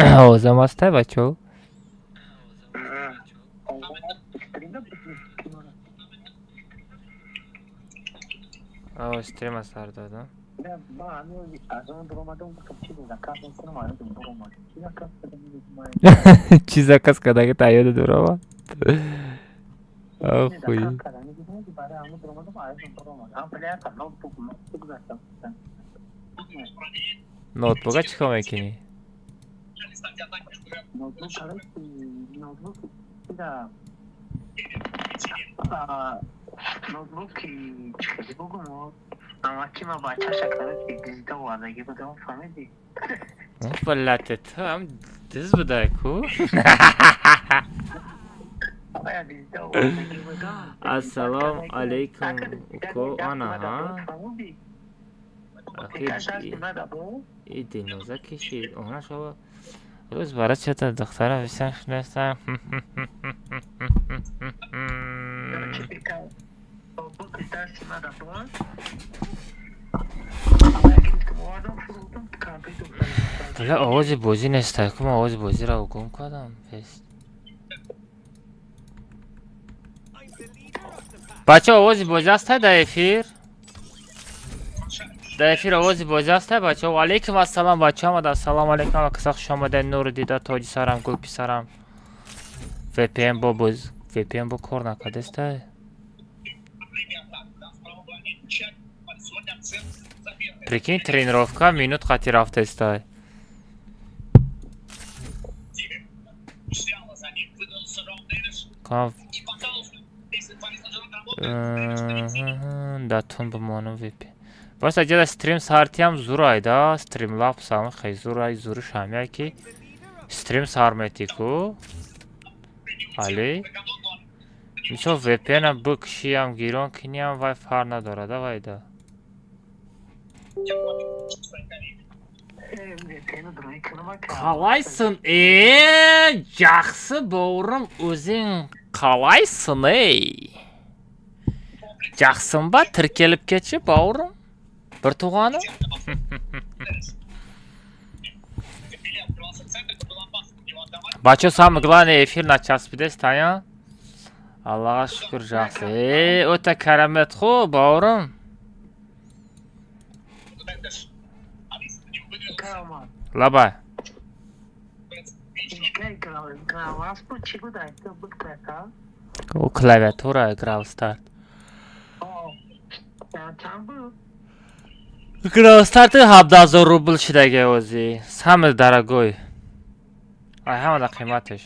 Овозам ҳастай, бачаҳо? Стрим сар додам. Чӣ заказ кардаги таёда дуромад? Охуй. Ноутбука чӣ кор мекунӣ? Ноутбуки чӣ бугум, амаки ма бачаша короче дизда овардаги будам, фаҳмидӣ? Блядь, ту ҳам диз будай ку? Ассалому алайкум, уко, анаҳа. И Дилноза кишид. Она шова. Рӯз бара чата духтара бисёр шиностам. Бля, овози бозӣ нестай ку, ман овози бозиро гум кардам. Бача, овози бозӣ ҳастай дар эфир? Дар эфир овози бозӣ ҳастай, бачаҳо? Ваалайкум ассалом, бачаҳо омада. Ассалому алайкум, ҳама каса хуш омадед. Нури дида, тоҷи сарам, гул писарам. VPN бо боз VPN бо кор накардестай? Прикинь, тренировка минут қати рафтестай. Датун бимонам VPN. Бас аҷада стрим сартиам зурай да, стрим лапс ам хеле зурай, зуриш ҳамяй ки стрим сар метӣ ку. Али? Мисол VPN-а бикшиам, гирон киниам, вай фарқ надорад, вайда. Қалайсың, э? Жақсы, бауырым, өзің қалайсың, ей? Жақсың ба? Тіркеліп кетші, бауырым. Бір туғаным? Бачо, самое главное, эфир начаспидест, ая? Аллаға шүкір, жақсы. Э, өте керемет қой, бауырым. Лабай. О, клавиатура Гравстарт. Гравстарт 17,000 рубл шидаги ози. Самый дорогой. Ай, ҳамада қиматаш.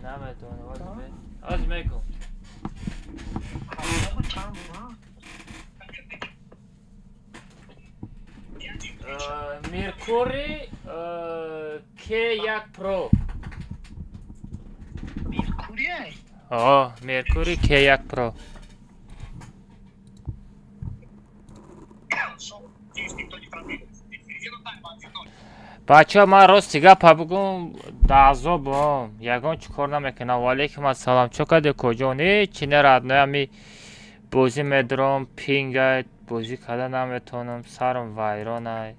Намедонам, оз мегум. Меркури К1 Pro. Меркури? О, Меркури К1 Pro. Бачаҳо, ман рости гапа бугум, даъзобам, ягон чӣ кор намекунам. Ваалайкум ассалом. Чо каде куҷон? Ҳечи не, родной, ами бозӣ медурам, пингай, бозӣ карда наметавонам, сарам вайронай.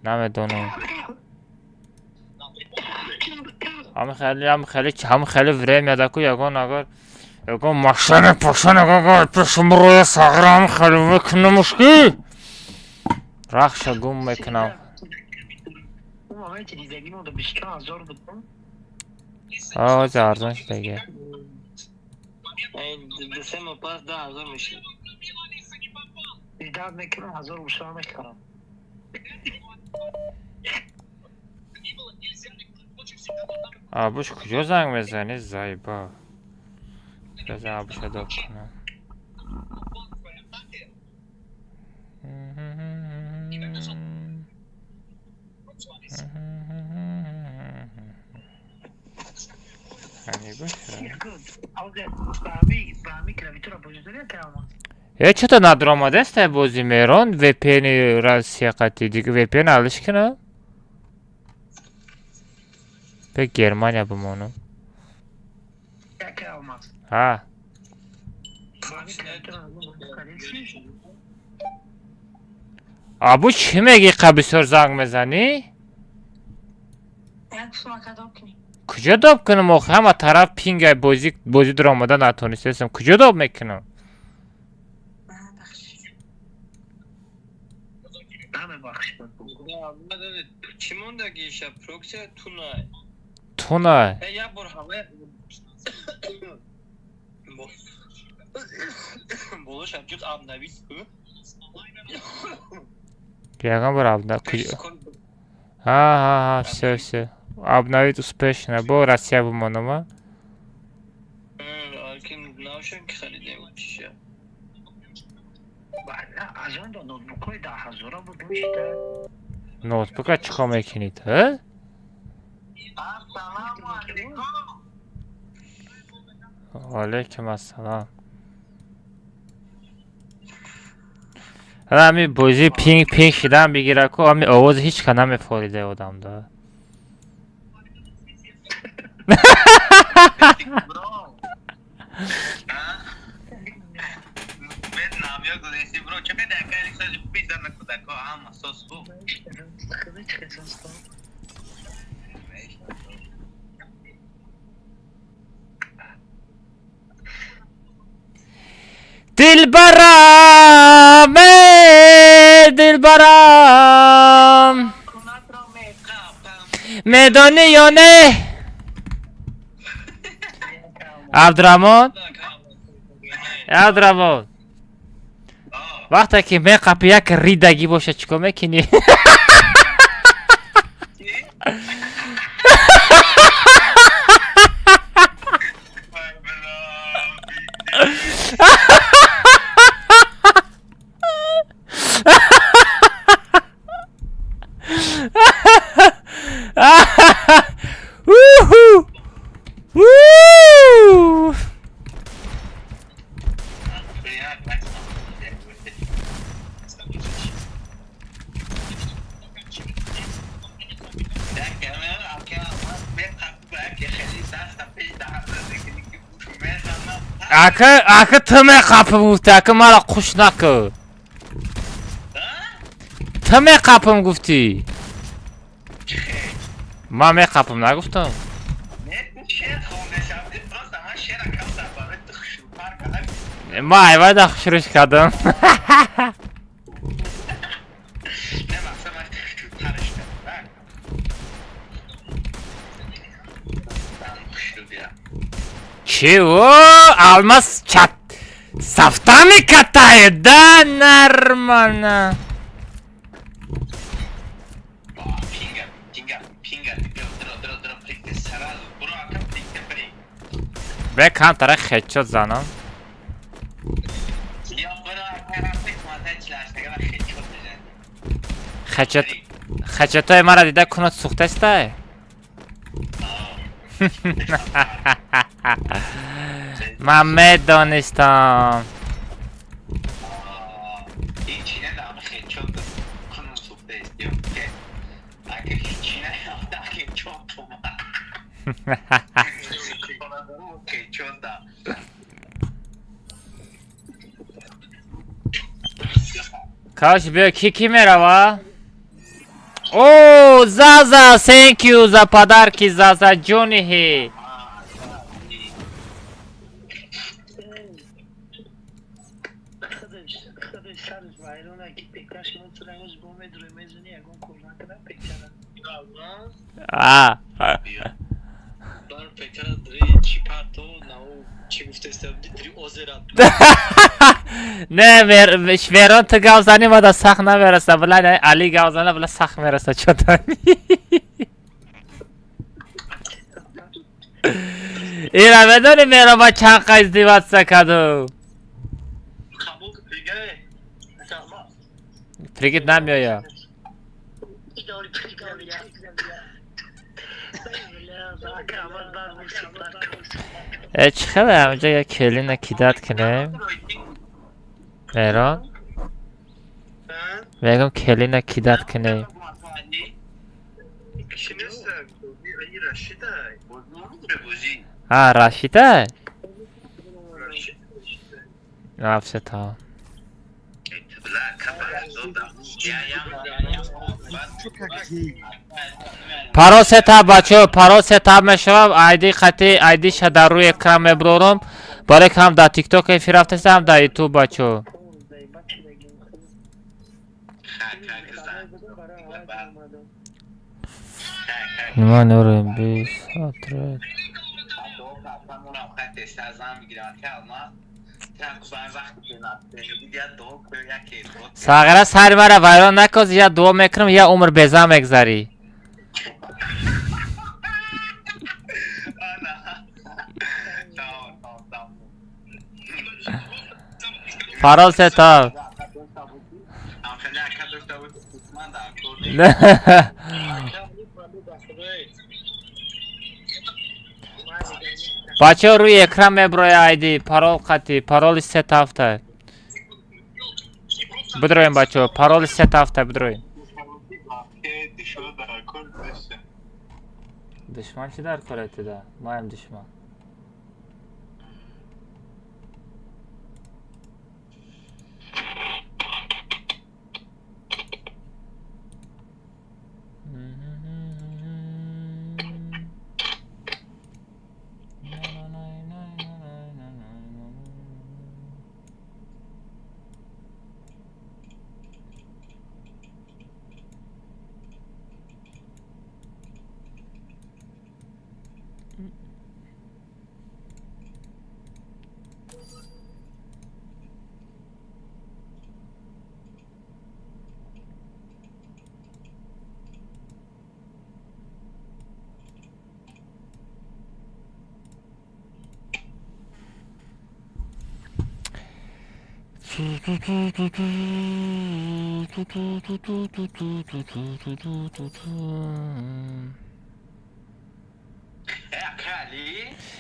Намедонам. Ҳами хеле, ҳами хеле, ҳами хеле время даку ягон агар ягон машина пошана гага пешум роя сағра ҳами хеле мекунамуш ки рахша гум мекунам. Ози арзон шудаги. Абуш куҷо занг мезанӣ, зайба? Бизан абуша доб кунам. Э, чото надуромадест бози Мерон VPN Россия қати дига VPN алиш кина? Бе Германия бимонам. Ҳа. Абу, чӣ мегӣ, қа бисёр занг мезанӣ? Як сумака доб кунӣ. Куҷо доб кунам охи? Ҳама тараф пингай, бозӣ бозӣ дуромада натонистесам, куҷо доб мекунам? Бахшиш. Намебахши. Чӣ мондагиша проксия тунай? Тунай. Як бор ҳавай болоша ҷуз обновить ку. Ягон бор обна куҷо? Ҳа, ҳа, ҳа, всё, всё, обновить успешно. Бо Россия бимонама. Навшан ки харидем чиша. Аз он ноутбукҳои 10 ҳазора буд, мешида. Ноутбука чӣ кор мекунед, ҳа? Ассалому алейкум. Ваалейкум ассалом. Ҳами бозӣ пинг пинг шидан бигира ку, ҳами овози ҳеҷ ка намефорида одамда. Бро. Намё гузешти, бро, чака дакали сози пизана кудако ҳама сос хуб. Хеле. Дилбарам, э, дилбарам, медонӣ ё не, Абдураҳмон, Абдураҳмон, вақте ки меқапи, як ридагӣ боша, чӣ кор мекунӣ? Уху! У! Ака, ака, ту меқапим гуфтӣ, ака, мара қуш накӯ. Ту меқапим гуфтӣ. Ман меқапим нагуфтам. Ман айвайда хушрӯш кардам. Чӣ, о, алмаз чат софтами катает, да, нормально. Бе, камтара хедшот занам. Хедшотҳои маро дида, кунат сӯхтастай? Ман медонистам. Каш, биё, ки ки мерава? О, Заза, thank you за подарки, Заза ҷонихи. Худаш сараш вайрона, ки пекаш мецурагош бо медрои мезани, ягон кор накунам пекара. А. Бар пекара дри чи парто нау чи гуфтеста дри озера. Не, верон, ту гав зани, мада сахт намераса, била Али гав зана, била сахт мераса чотани. Ира медони, меро, ма чанд қа издеваться кардум. Пригит намеоя. Э, чӣ хеле ҳаминҷа як келина кидать кунем? Мерон, мегум, келина кидать кунем. А, Рашида? А, всё, тамом. Парол сетап, бачаҳо, парол сетап мешавад. Айди қати айдиша дар рӯи экран мебурорам. Барои ки ҳам дар тикток эфир рафтаста, ҳам дар ютуб, бачаҳо. Нима норем бис отряд. Сағира, сари мара вайрон накоз, я дуо мекунам, я умр беза мегзарӣ. Парол сетап. Бачаҳо, рӯи экран меброя айди парол қати пароли сетафта. Бидроем, бачаҳо, пароли сетафта бидроем. Душман чӣ дар кор этида? Маям душман.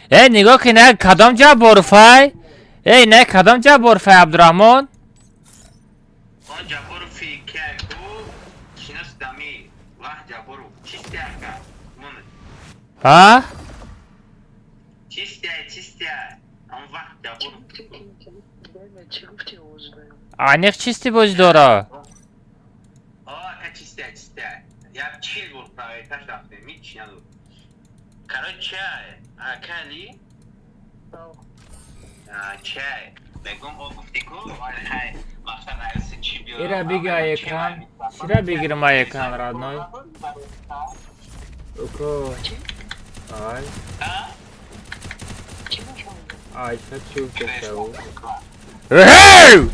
Э, нигоҳ ки, на кадом Ҷабборовай? Эй, на кадом Ҷабборовай, Абдураҳмон? Он Ҷабборови ку шинос дами ваҳ Ҷабборов чистия ака. Ҳа? Чистия, чистия. Он ваҳ Ҷабборов. Аниқ чисти бозӣ дора? О, ака, чистия, чистия. Я 40 бор проверкаш рафтем, ҳеч надод. Короче, ака Али? Чай. Мегум, о гуфти ку, хай, мақсад айси чи биёрам. Ира бига экран. Чира бигирам ай экран, родной? Уко. Ай. Ай, чӣ гуфтау? Эй!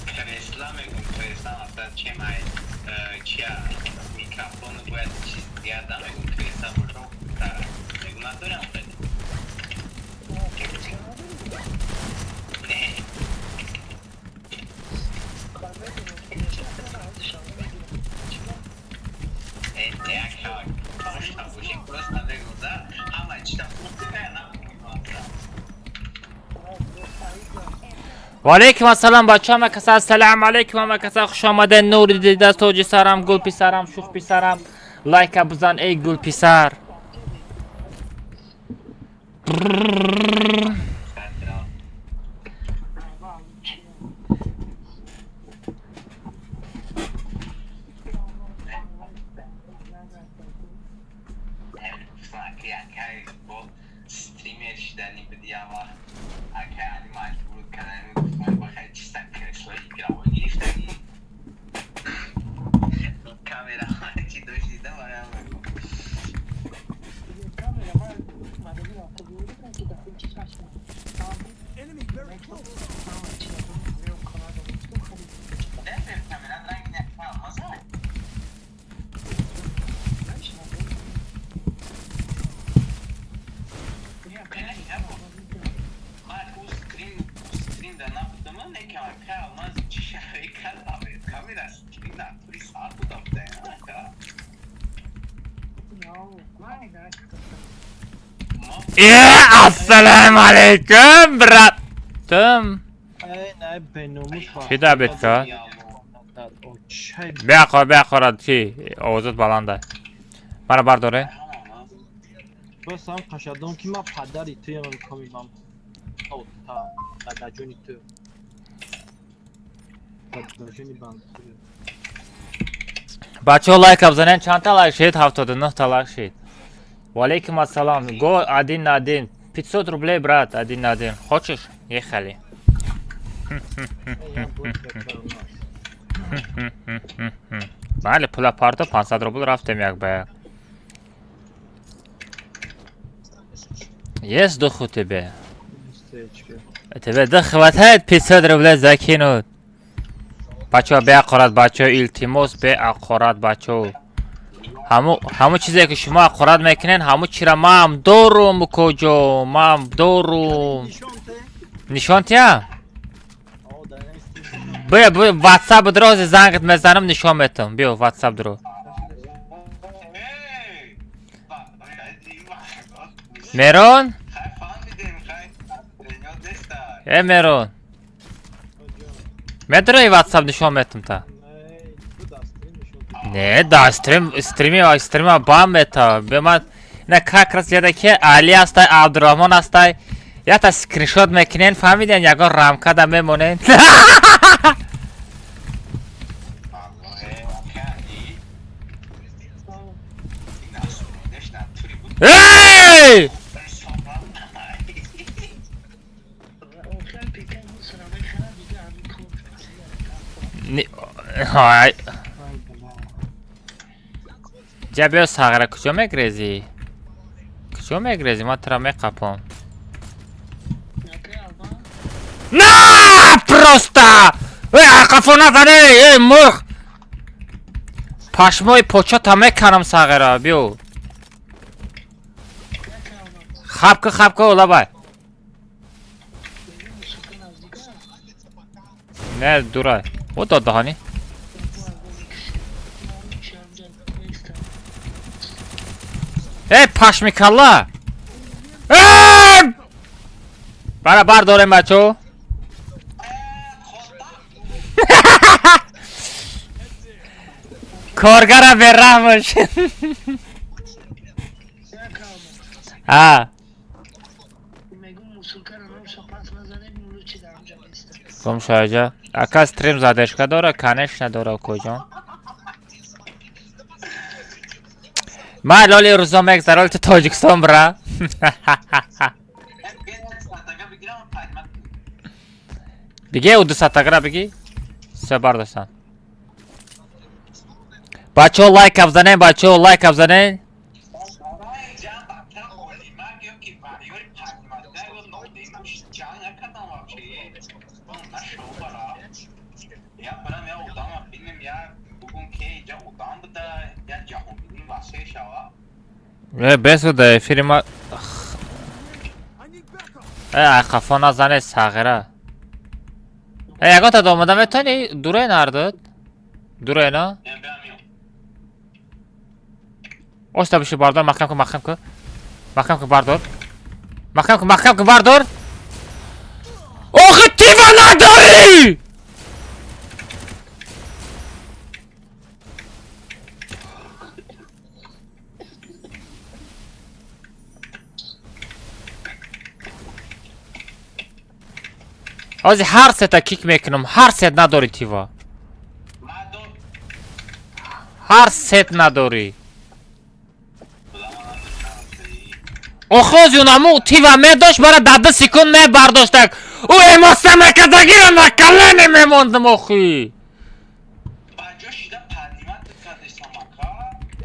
Кресла мегум, кресла мақсад чем ай чия микрофон бояд чиз дигар да мегум, кресла бошо мегум, надорам хеле. Не. Э, не, ака, дошта боши, просто мегум да, ҳама чита хуб на. Валейкум ассалом, бача, ҳама каса, ассалому алайкум, ҳама каса хуш омадед. Нури дида, тоҷи сарам, гул писарам, шух писарам, лайка бизан, эй гул писар. Стример шидани буди як вақт, ака Али маҷбур кардани, гуфтам бахай чиста креслои игровой гирифтагӣ, камера чи дошти да, бароям мегум. Не, камера ранги не алмаза. Ман ку стрим да набудам, не ака алмаз чи шаҳри карда, камера стрим да тури саат буда буда, ака. Э, ассалому алайкум, братым. Эй, не, беномус. Чӣ дабетка? Биақор, биақора, чи овозот баланда. Мара бардоре. Бас ҳам қашадон ки ман падари туям, комибам. Та даҷони ту. Даҷони банд. Бачаҳо, лайка бизанед. Чандта лайк шид? 79-та лайк шид. Валейкум ассалом. Го один на один. 500 рублей, брат, один на один. Хочешь? Ехали. Я бот бача у нас. Бале, пула парто, 500 рубл, рафтем як ба як. Есть духу тебе? Местечко. Тебе да хватает 500 рублей закинуть? Бачаҳо, беақорат, бачаҳо, илтимос, беақорат, бачаҳо. Ҳамун чизе, ки шумо ақорат мекунед, ҳамун чира маам дорум, куҷо маам дорум. Нишон те? Нишон тиям? О, да, не стрим. Бия, бия, ватсап дрози, зангат мезанам, нишон метам. Биё, ватсап дро. Эй! Мерон. Хай, фаҳмидем, хай, тренёр неста. Э, Мерон, медрои ватсап, нишон метам та. Не, ту да стрим нишон те. Не, да стрим, стрима бам мета. Бе, ман на как раз яда ки Али астай, Абдурахмон астай. Ята скриншот мекунен, фаҳмиден, ягон рамка да мемонен. Валлоҳе, али насуридаш натури буд. Эй! Собрал. Охир пека мусора мехарад, дига ҳамин кор. Ҳай. Ай, бала. Ҷа, биё, сағра, куҷо мегрезӣ? Куҷо мегрезӣ? Ман тура меқапам. Яке албан. На, просто! Эй, қафо назанӣ! Эй, мурғ! Пашмои почата меканам, сағира, биё. Яке албан. Хаб ку, хаб ку, лабай. Мегӯ, мусока наздика. Не, дурай. О, додаҳанӣ. Яку албан мекуши. Ман ҳамҷа нестам. Эй, пашмикалла! Эй! Бара бардорем, бачо. Коргара бераҳмаш. Яке албан. А, Мегӯ, мусукара номша пас назанед, мулучи дар ҳамҷа нестам. гум шояҷа. Ака, стрим задержка дора, конечно дора, куҷон. Ман лоли рӯзо мегзароли ту Тоҷикистон бира. Сатага бигирам, паймат. Биге, у дусатагра биги. Се бардоштан. Бачаҳо, лайка бизанед, бачаҳо, лайка бизанед. Ҷан бабта олимак ё ки варёри пайматда ё нодимаш ҷан накардам вообще. Нашо бара. Я барам, я одама бинем, я бугум ке иҷа одам буда, я ҷаҳонбинӣ васеъ шава. Э, бесуда эфири ма. Э, ай, қафо назанед, сағира. Э, ягон та домада метавонӣ? Дурай нардад? Дурай на? Я биам ё. Оста биши, бардор, маҳкам кун, маҳкам кун. Маҳкам кун, бардор. Маҳкам кун, маҳкам кун, бардор. Охи, тива надорӣ! Ҳозир ҳар сета кик мекунам, ҳар сет надорӣ тива. Мадо. Ҳар сет надорӣ. Булама надоштам. Охи, ҳозир унаму тива медошт, бара дар 2 секунд мебардоштак. Ӯ эмоция мекардагиро на колени мемондам, охи. Ба ҷо шида поднимать кардесам, ака.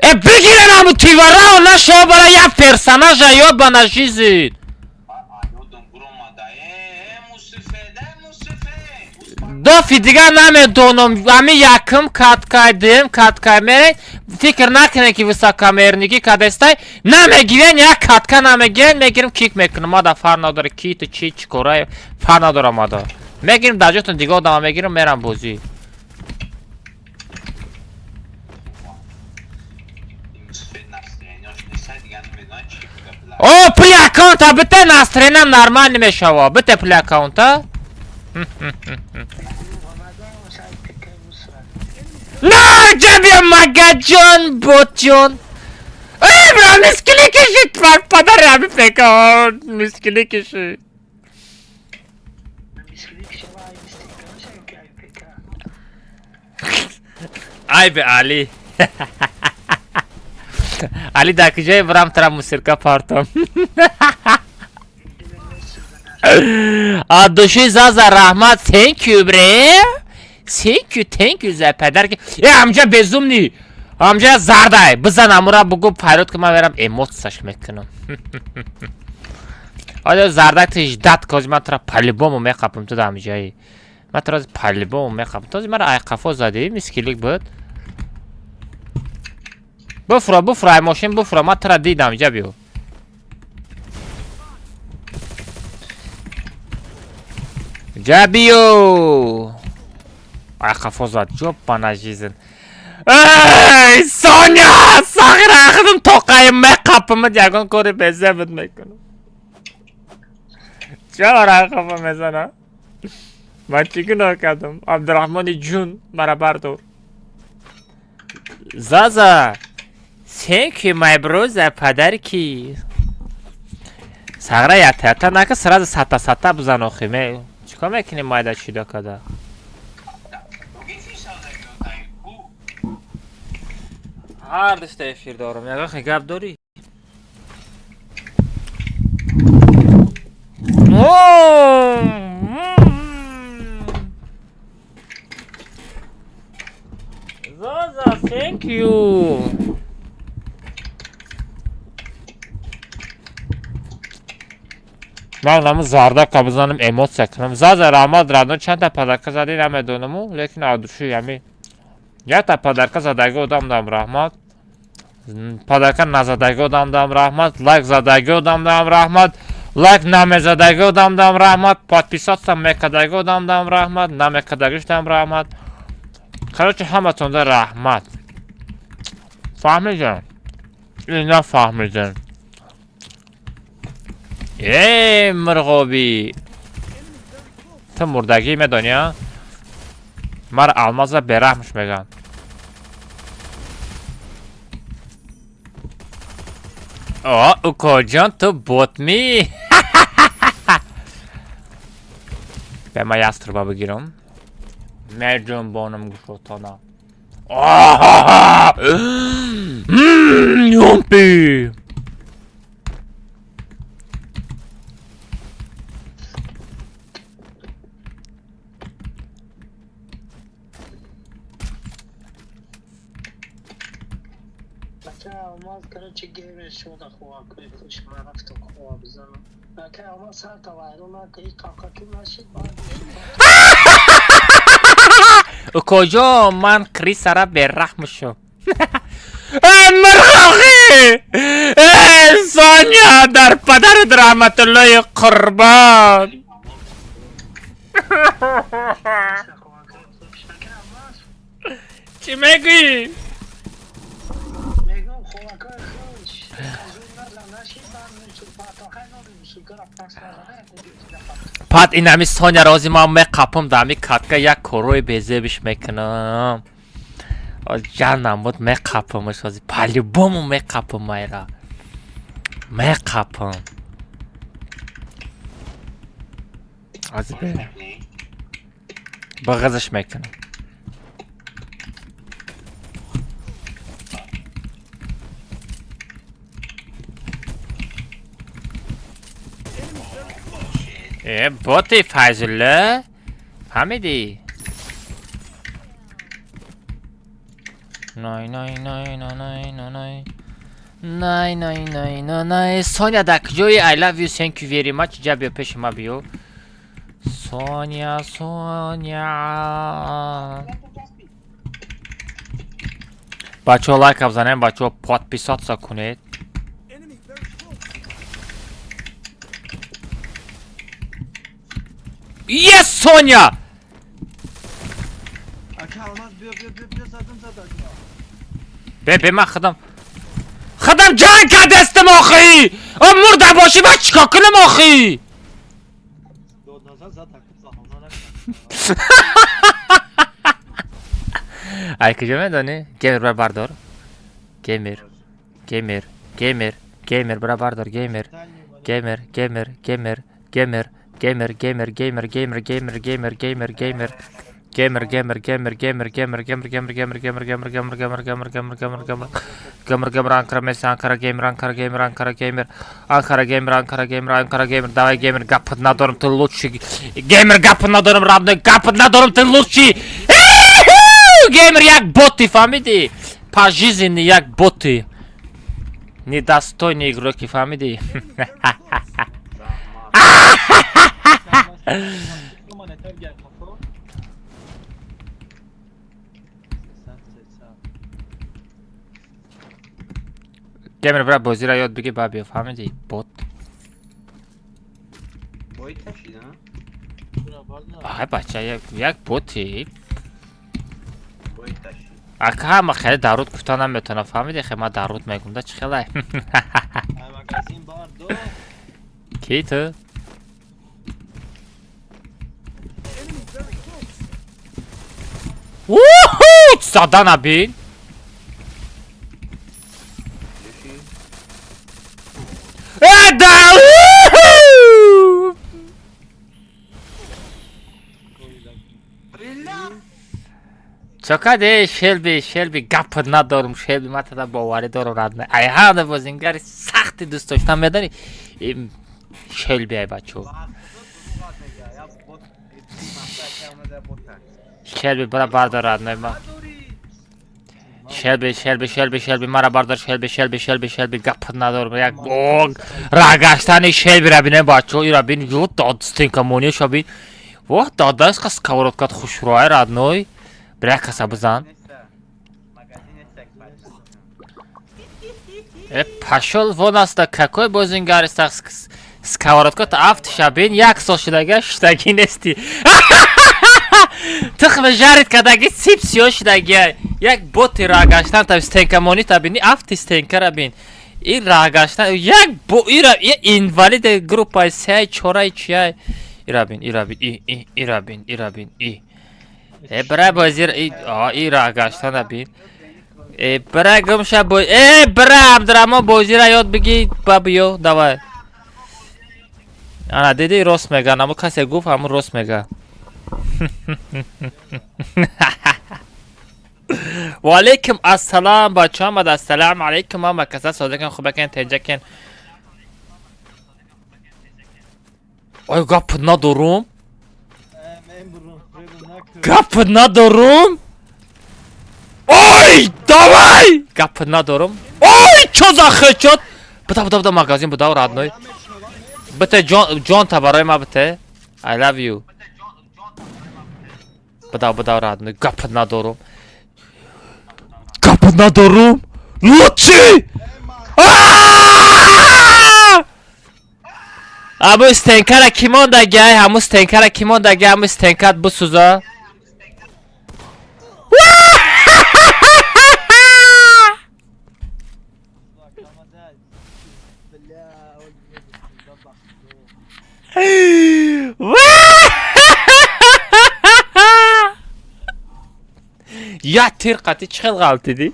Э, бигирен ҳаму тиварао, нашо бара як персонажа ёбана жизнь. Аёдам буромада. Э, мусифед, э, мусифед. Дофи дигар намедонам, ҳами якум каткай, дуюм каткай мерен, фикр накунед, ки высокомерникӣ кадестай, намегирен, як катка намегирен, мегирем, кик мекунам, мада фарқ надора, ки ту чи чӣ кора, фарқ надора, мада. Мегирем, дар ҷотон дига одама мегирем, мерам бозӣ. Мусифед настроениёш неста, дигар намедонам чӣ буда, била. О, пули аккаунта бите, настроениям нормально мешава. Бите пули аккаунта. Омадам сай пека мусора. На, ҷабия, магаҷон, ботҷон. Эй, бра, мискили кишид, падари ҳами пека, мискили кишид. Айби Али. Али дар куҷое бирам тара мусирка партом? От души Заза раҳмат. Thank you, bre. Thank you, thank you за подарки. Э, ҳамҷа безумный. Ҳамҷа зардай. Бизан амура бугу фарёд ки ман верам эмоцияш мекунам. Оё зардак ти ждать кози ман тура по-любому меқапам ту дар ҳамҷаи. Ман тура по-любому меқапам. Този мара ай қафо задӣ, мискилик буд. Буфура, буфура, ай мошин буфура, ман тура дидам, ҷа биё. Ҷа биё. Ай қафо зад, ёбана жизнь. Эй, Соня, сағира худам тоқаи меқапамад, ягон кори безебат мекунам. Чаро ай қафо мезанам? Ман чӣ гуноҳ кардам? Абдурахмони ҷун, мара бардор. Заза, thank you my brother, подарки. Сағра ята ята нака сразу сата сата бизан охи. Ме чикор мекунӣ майда чида када? Ҳар душта эфир дорам. Ягон хе гап дорӣ? Заза, thank you. Ман наму зардака бизанам эмоция кунам. Заза раҳмат радон чандта подарка задӣ намедонаму, лекин от души ями якта подарка задаги одам дам раҳмат. Подарка назадаги одам дам раҳмат, лайк задаги одам дам раҳмат, лайк намезадаги одам дам раҳмат, подписаться мекардаги одам дам раҳмат, намекардагиш дам раҳмат. Короче, ҳаматонда раҳмат. Фаҳмидем? Или нафаҳмидем? Э, мурғобӣ. Ту мурдагӣ медонӣ, а? Мара алмаза бераҳмш мегӯянд. О, укоҷон, ту ботмӣ? Бе ман як труба бигирам. Меҷунбонам гӯшотона. Юмпи! Ака Алмаз, короче, геймер шуда хова кӯи хуш ман рафтам хова бизанам. Ака Алмаз сарта вайрон нака, и қақаки нашид баъд. Укоҷон, ман крисара бераҳм шуд. Э, мурғоқӣ! Э, Соня, дар падарат раҳматуллои қурбон. Ака Алмаз, Чӣ мегӯӣ? мегӯм ховакои хуш. Қазун назан нашид баъд мусул патохай номи мусулкара пас назана як Пат инами Соня рози ман меқапам дар ҳами катка як корҳои безебиш мекунам. Ҷанам буд меқапамаш ҳози по-любому меқапам майра. Меқапам. Ҳози бе. Бағазаш мекунам. Э, боти Файзулла? Фаҳмидӣ? Най най най най най най най най най най най най. Соня дар куҷои? I love you, thank you very much. Ҷа биё пеши ма биё. Соня, Соня. Бачаҳо лайка бизанем, бачаҳо подписаться кунед. Yes, Соня! Ака Алмаз, биё, биё, биё, биё, задам, зад ака. Бе, бе, ман худам ҷанг кардастам охи! О, мурда бошӣ, ман чикор кунам охи? Дод назар зад ака, заҳона накард. Ай куҷо медонӣ? Геймер бара бардор. Геймер, геймер, геймер, геймер бара бардор, геймер. Геймер, геймер, геймер, геймер, геймер, геймер, геймер, геймер, геймер, геймер, геймер, геймер, Геймер, геймер, геймер, геймер, геймер, геймер, геймер, геймер, геймер, геймер, геймер, геймер, геймер, геймер, геймер, геймер, геймер, геймер, Анкара, Месси, Анкара, геймер, Анкара, геймер, Анкара, геймер, Анкара, геймер, Анкара, геймер, Анкара, геймер, давай, геймер, гап надорам, ты лучший, геймер, гап надорам, родной, гап надорам, ты лучший, геймер, як боти, фаҳмидӣ? Пожизненный як боти, недостойный игроки, фаҳмидӣ? Монетар гар хафо. 300, 300. Геймер, бра, бозиро ёд бигир, ба биё, фаҳмидӣ? Бот. Бой ташида? Тура бардор. Ай, бача, як боти. Бой ташид. Ака, ҳама хеле даруд гуфта наметавонам, фаҳмидӣ? Хе, ман даруд мегум да, чӣ хелай? Ай магазин бардор. Ки ту? Уху! Задана бин. Леши? Э, да! Уху! Чо каде, Шелби, Шелби, гап надорум, Шелби, ман тада боварӣ дорум, родной. Ай ҳама бозингари сахти дӯст доштам, медонӣ? Им Шелби, ай бачо. Шелби, бара бардор, родной ма. Шелби, Шелби, Шелби, Шелби, мара бардор, Шелби, Шелби, Шелби, Шелби, гап надорум. Як о, рагаштани Шелбира бинем, бачо, ира бин, ё дод стенка монеша бин. Во, додас ка сковородкат хушрӯай, родной. Бира каса бизан. Э, пошёл вон аста, какой бозингари сахт сковородкат афтиша бин, як сол шудага, шудаги нести. Тухм жарит кадаги сип сиё шудаги. Як боти рагаштан та стенка монита бини, афти стенкара бин. И рагаштан як бо ира инвалид группаи сеай чорай чиай. Ира бин, ира бин, и и ира бин, ира бин, и. Э, бра бозир и а и рагаштана бин. Э, бра гумша бо э бра Абдураҳмон бозира ёд бигӣ, ба биё, давай. Ана диди, рост мега, амо касе гуфт, ҳамун рост мега. Ва алейкум ассалам, бача омад, ассалому алейкум, ҳама каса содикен, хубакен, теҷакен. Ой, гап надорум. Э, мембурум, фребум накун. Гап надорум. Ой, давай! Гап надорум. Ой, чо за хечот? Буда, буда, буда, магазин буда, родной. Бите ҷон, ҷон та барои ма бите. I love you. Буда, буда, родной. Гап надорум. Гап надорум. Лучший! Аа! Ҳамун стенкара ки мондагай, ҳамун стенкара ки мондагай, ҳамун стенкат бисӯза. Камадай. Бля, ой, бабахто. Я тир қати чӣ хел ғалтидӣ?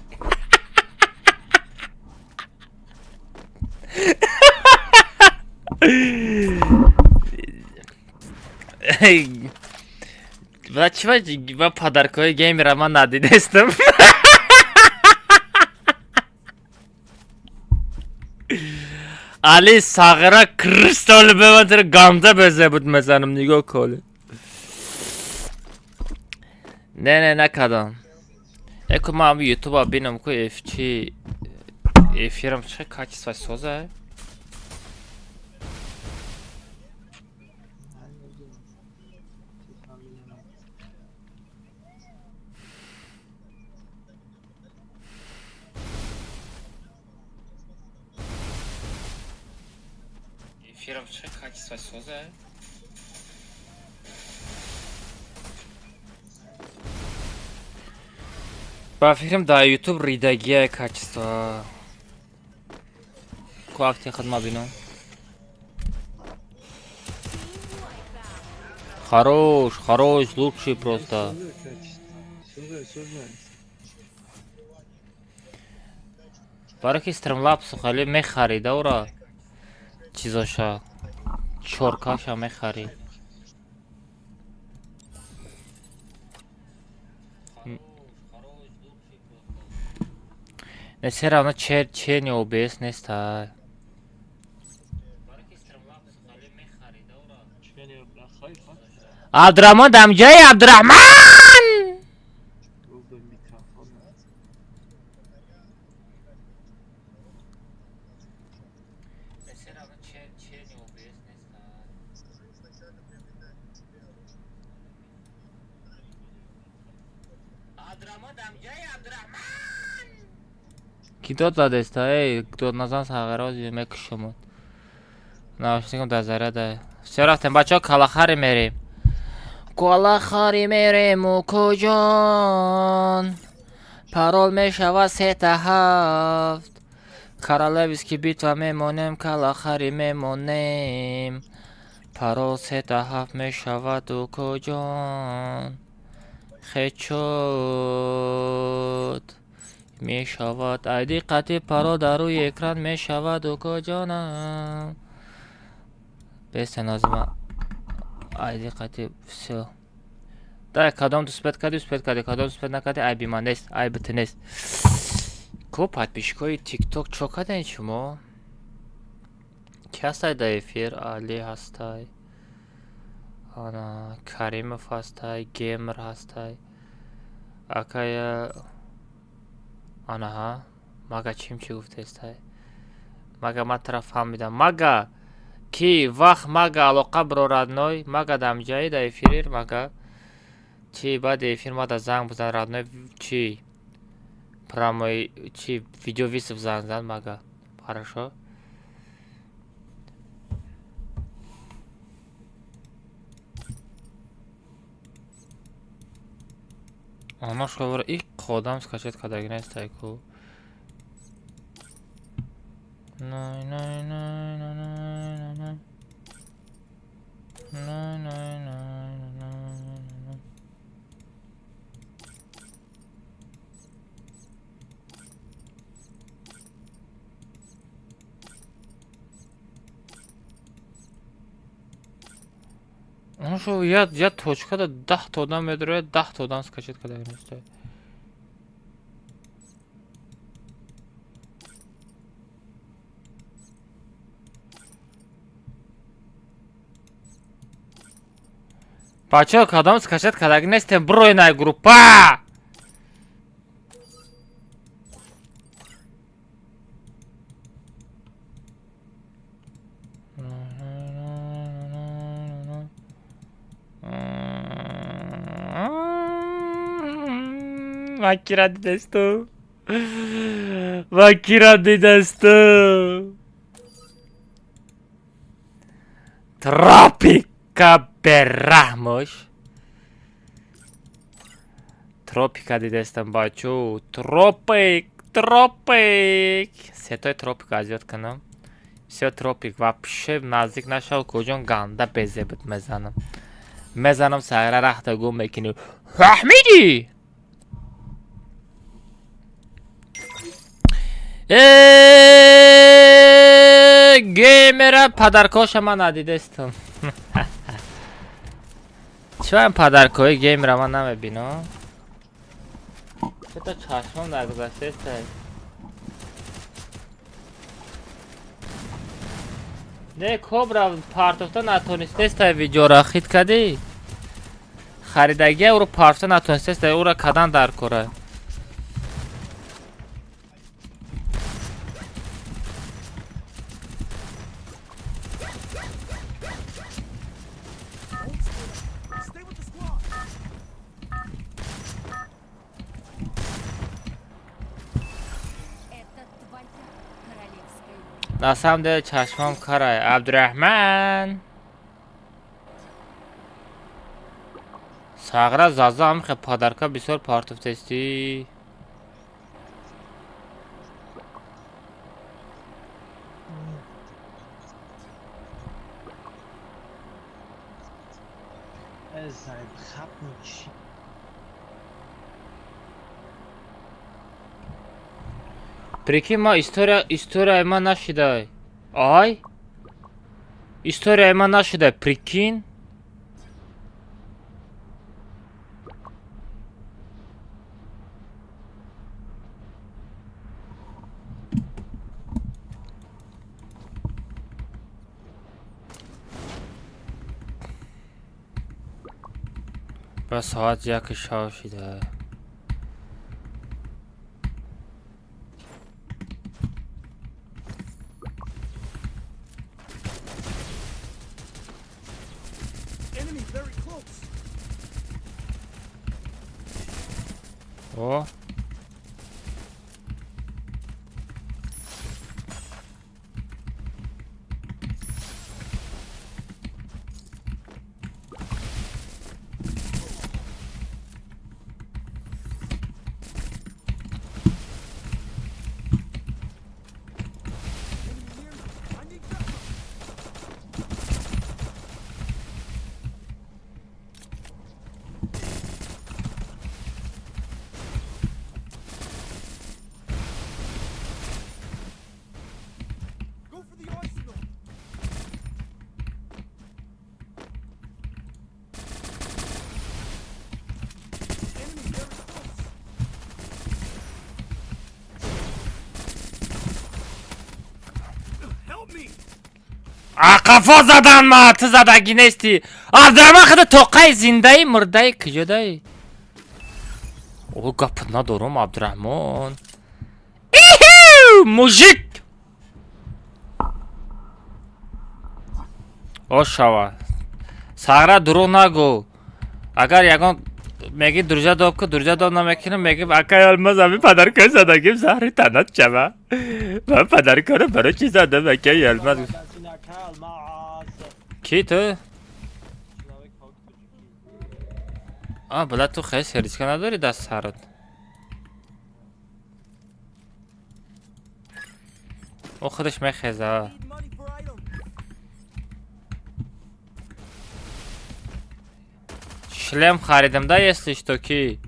Ва чӣ ва подаркҳои геймера ман надидестам. Али сағира кристал беватир гамза безе буд мезанам нигоҳ коли. Не, не, накардам. Эку ман ҳами ютуба бинам ку чи эфирам чӣ качество соза? Эфирам чӣ качество соза? Ба фикрам дар ютуб ридагия качество. Ку акти хидма бинам. Хорош, хорош, лучший просто. Созай, созай. Барои ки Streamlabs хеле мехарида ура чизоша. Чоркаша мехарид. Не, все равно черни ОБС нестай. Абдурахмон дамҷаи Абдурахман! Ки дод задеста? Эй, дод назан, сағирози мекушумуд. Наушникам дар заряда. Всё, рафтем, бачаҳо, калахари мерем. Калахари мерему, куҷон? Парол мешавад 3 та 7. Королевский битва мемонем, калахари мемонем. Парол 3 та 7 мешаваду, куҷон? Хечот мешавад. Айди қатъи парол дар рӯи экран мешаваду, куҷонам? Беста нозима. Айди қатъи всё. Дай, кадом успеть кардӣ, успеть кардӣ, кадом успеть накардӣ, айби ман нест, айби ту нест. Ко подписчикои ТикТок чо кардем шумо? Ки ҳастай дар эфир? Али ҳастай. Ана Каримов ҳастай, Гемр ҳастай. Акая анаҳа, мага чим чӣ гуфтестай? Мага ман тара фаҳмидам. Мага ки вақт мага алоқа бро, родной, мага дамҷаи дар эфирир, мага чи баъди эфир мада занг бизан, родной, чи прямой, чи видеовызов занг зан мага. Хорошо? Ана шовара и қодам скачать кардаги нестай ку. Най най най най най най най най най най най. Ана шо я точкада 10 та одам медарояд, 10 та одам скачать кардаги нестай. Бачаҳо, кадом скачать кардаги нестем, бирои най группа. Ма кира дидесту? Ма кира дидесту? Тропика бераҳмош. Тропика дидестам, бачо. Тропик, тропик. Сетои тропика аз ёд кунам. Всё, тропик вообще наздик нашав, куҷон ганда безебит мезанам. Мезанам, сайра рахта гум мекунӣ. Фаҳмидӣ? Э, геймера падаркоша ман надидестам. Чӣ падаркои геймера ман намебинам? Чето чашмам нагузаштеста. Не, кобра партофта натонистеста, видеора хит кардӣ? Харидагия ӯро партофта натонистеста, ӯро кадан дар кора. Stay with the squad. Это твоя королевская На самом деле чашмам карай. Абдурахман. Сағра заза ҳам хе падарка бисёр партофтестӣ. Зайб хапнуть. Прикинь, ма историяи ман нашидай. Ай? Историяи ман нашидай, прикинь? Ба соат 1 шав шида. Enemy very close. О. Enemy near me. I need backup. Go for the arsenal. Enemy very close. Help me! Ақафо задан ма, ту задагӣ нестӣ. Абдурахман худа тоқаи зиндаи мурдаи куҷодаи? О, гап надорум, Абдурахмон. Иху, мужик! О шава. Сағра дурӯғ нагӯ. Агар ягон меги друзья доб ку, друзья доб намекунам, меги акай Алмаз ами подаркаи задагим заҳри танат шава. Ман подаркаро барои чӣ задам акай Алмаз? Акай Алмаз. Ки ту? Человек паук тоҷикӣ. А, бла, ту хеле сердечко надорӣ даст сарат. О худаш мехеза. Need money for item. Шлем харидам, да, если что, ки.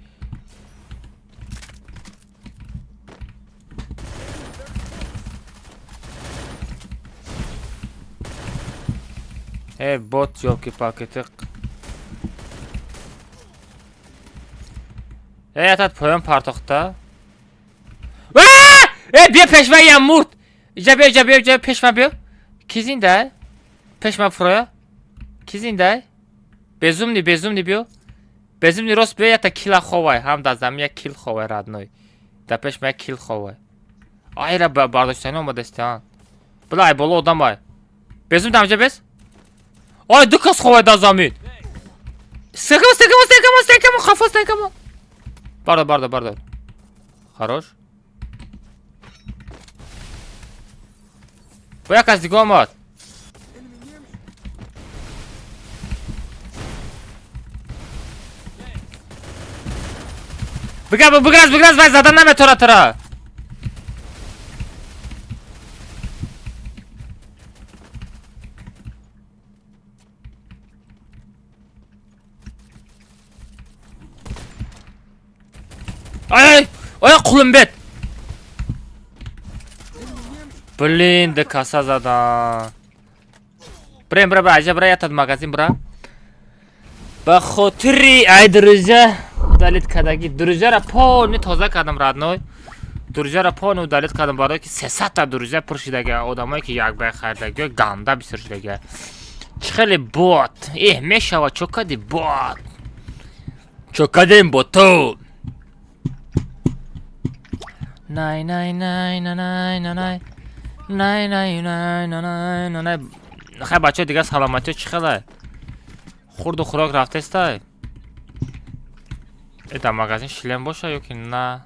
Э, бот, ёлки-палки, ты. Э, ятат поён партохта. Ва! Э, биё пешма, я мурд. Иҷа биё, иҷа биё, иҷа пешма биё. Ки зинда? Пешма фуроя. Ки зинда? Безумный, безумный биё. Безумный рост биё, ята килла ховай. Ҳам дар замин як килл ховай, родной. Дар пешма як килл ховай. Айра бардоштани омадастиан. Била, ай боло одамай. Безумный дамҷа бес. Ай, ду кас ховай дар замин. Стекамо, стекамо, стекамо, стекамо, хафо стекамо. Бардор, бардор, бардор. Хорош. Бо як кас дига омад. Enemy near me. Бигра, биграз, биграз, вай задан наметора тура. Ай, ай, Қулымбет. Блин, ду каса задан. Брем, бра, бра, аҷа бра, ятад магазин бра. Ба хотири ай друзья удалить кадаги. Друзьяра полный тоза кардам, родной. Друзьяра полный удалить кардам, барои ки 300 та друзья пур шидаги, одамое ки якбай харидаги, ганда бисёр шидаги. Чӣ хеле бот. Эҳ, мешава, чо кади бот? Чо кадем боту? Най най най най най най най най най най най най най. Хай, бачаҳо, дигар саломатиё чӣ хеле? Хурду хӯрок рафтестай? Э, дар магазин шлем боша ё ки на?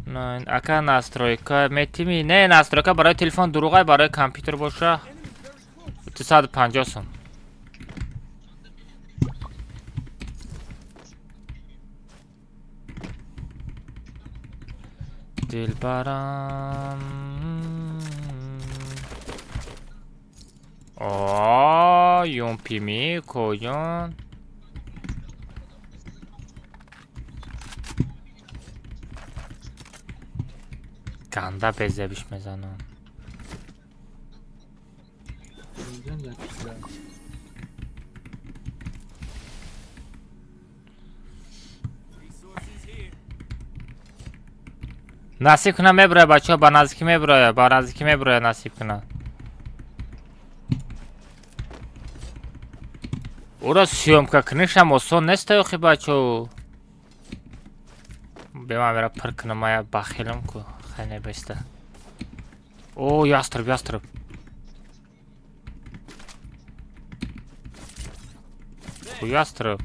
На, ака, настройка метими? Не, настройка барои телефон дурӯғай, барои компютер боша 250 сум. Дилбарам. О, юмпими, коҷон. Ганда безебиш мезанам. Инҷон як килла. Resources here. Насиб кунам меброя, бачаҳо, ба наздикӣ меброя, ба наздикӣ меброя, насиб кунам. Ура съёмка кунишам осон нест, охи, бачо. Бема мера пир кунам, я бахилам ку. Хай небеста. О, ястреб, ястреб. Ку ястреб.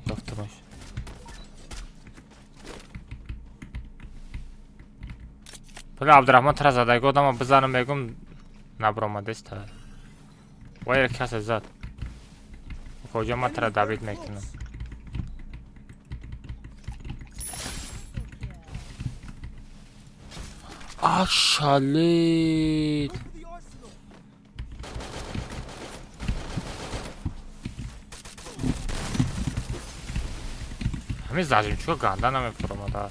Ёфтамаш. Бля, Абдурахмон тра задаги одама бизанам, мегум, набромадеста. Вайра касе зад. Куҷо ман тра добить мекунам. Ашалит. Go for the arsenal. Ҳамин зажимчука ганда намефуромада.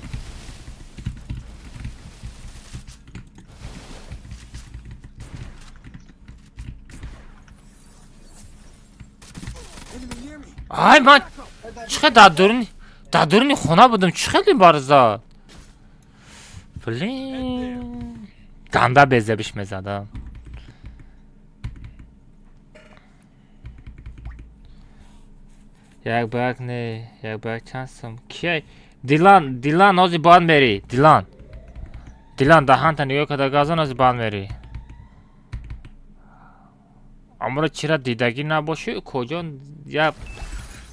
Enemy near me. Ай, ман чӣ хел дар дуруни хона будам, чӣ хеле бар зад. Блин. Ганда безебиш мезадам. Як ба як не, як ба як чанд сум. Кияй? Дилан, Дилан, ҳозир бояд мери. Дилан. Дилан, даҳанта нигоҳ карда газон, ҳозир баъд мери. Амро чира дидагӣ набошӣ, куҷо я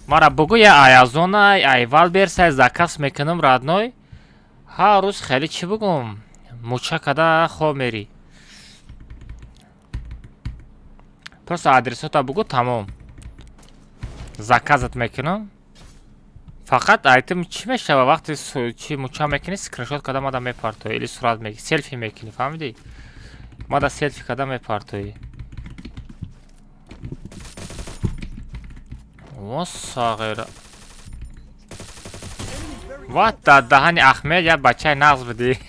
мара бугӯ, я Аязона, ай Валберсай заказ мекунам, родной. Ҳар рӯз хеле чӣ бугум? Муча када хоб мери. Просто адресота бугӯ, тамом. Заказат мекунам. Фақат айтим чӣ мешава, вақте чӣ муча мекунӣ, скриншот када мада мепартоӣ или сурат мегирӣ, селфи мекунӣ, фаҳмидӣ? Мада селфи када мепартоӣ. О, сағира. Enemy very Вот дар даҳани Ахмед як бачаи нағз будӣ.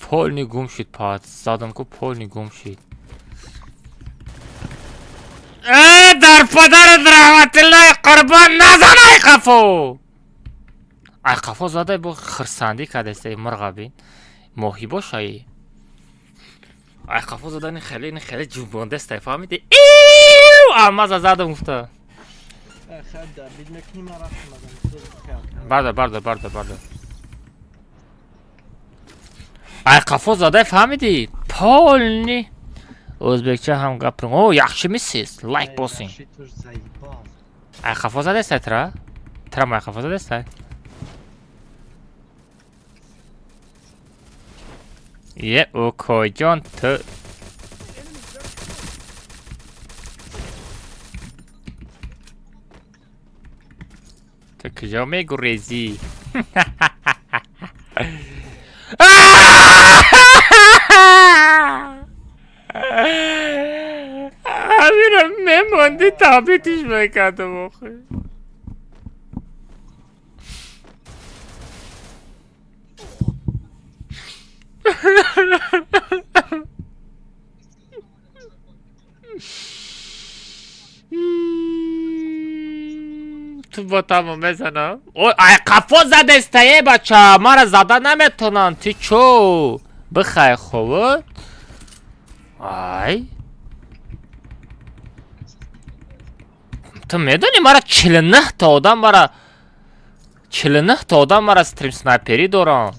Полный гум шуд пат. Задам ку, полный гум шуд. Э, дар падарат раҳматиллои қурбон, назан ай қафо! Ай қафо задай, бо хирсандӣ кардеста, мурға бин. Моҳӣ бошаи. Ай қафо задани хеле ин хеле ҷунбондаста, фаҳмидӣ? Иу! Алмаза задам гуфта. Хай, добить мекунӣ, ман рафтам азам. Бардор, бардор, бардор, бардор. Ай қафо задай, фаҳмидӣ? Полный. O'zbekcha ham gapiring. О, yaxshimisiz? Лайк bosing. Туш заебал. Ай қафо задастай тра? Трам ай қафо задастай? Е, укоҷон, ту Enemy very close. Ту куҷо мегурезӣ? Ҳамина мемондӣ, табитиш мекардам охи. Ту бо тамом мезанам. Ой, ай қафо задестае, бача, мара зада наметонанд. Ту чо? Бихай хобот. Ай. Ту медонӣ, мара 49 та одам, мара 49 та одам мара стрим снайперӣ доранд.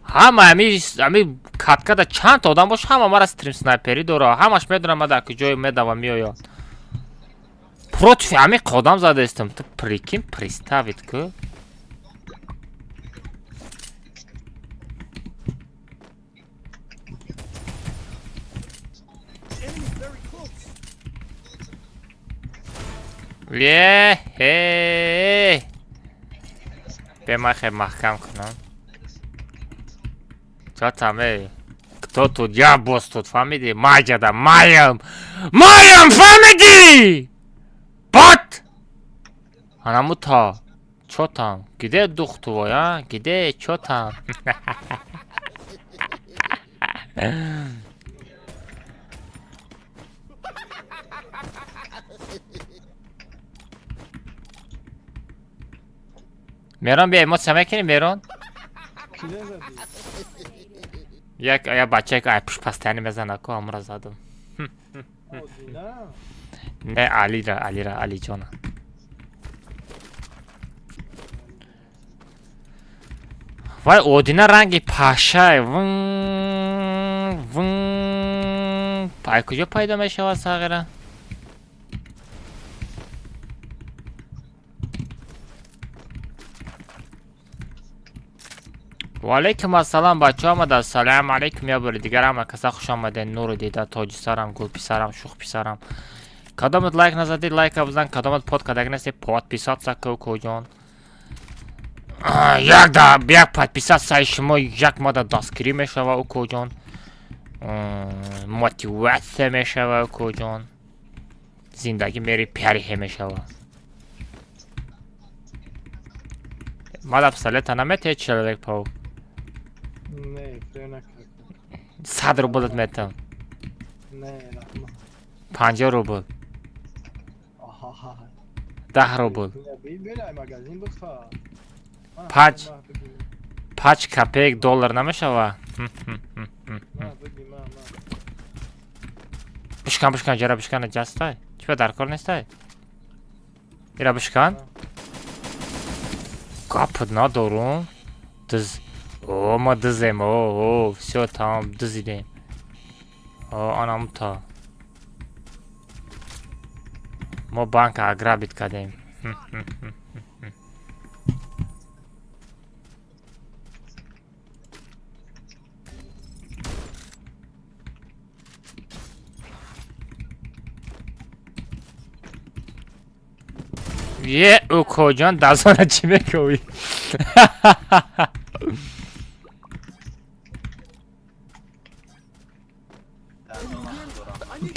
Ҳама ами каткада чанд та одам бош, ҳама мара стрим снайперӣ дорад. Ҳамаш медонам, ма дар куҷое медавам, меояд. Против ами қодам задаистам. Ту прикинь, представить ку. Enemy very close. Е, ҳе. Бе, ман хел маҳкам кунам. Чо там, эй? Кто тут? Я босс тут, фаҳмидӣ? Маҷада, маям! Маям, фаҳмидӣ? Бот! Анаму та. Чо там? Где дух твой, а? Где? Чо там? Мерон, биё, эмоция мекунӣ, Мерон? Кида задӣ? Як бачае ки ай пушт постоянно мезана ку, амра задам. Одина? Не, Алира, Алира, Алиҷона. Вай одина ранги пашай. Вн вн. Ай куҷо пайдо мешавад сағира? Ваалайкум ассалом бачаҳо омада. Ассалому алайкум я бори дигар ҳама каса хуш омадед. Нуру дида, тоҷисарам, гулписарам, шӯхписарам. Кадомат лайк назадед, лайка бизан, кадомат под кадаг нестед, подписаться ку куҷон. Як да як подписаться шумо як мада дастгирӣ мешава укоҷон. Мотиватсия мешава укоҷон. Зиндагӣ мери пяриҳе мешава. Мада пистолета наметиҳед человек паук? Не, френа накард. 100 рублат метам. Не, раҳмат. 50 рубл. Аҳа. 10 рубл. Бирай магазин бихар. Панҷ. 5 копеек доллар намешава? Ма биги, ма, ма. Бишкан, бишкан, ҷара бишкан ҷастай. Чӣ ба дар кор нестай? Ира бишкан. Гап надорум. Дыз. О, ма дызем. О, о, всё тамом дызидем. О, анамта. Мо банка ограбить кардем. Е, укоҷон, дазона чӣ мекӯӣ?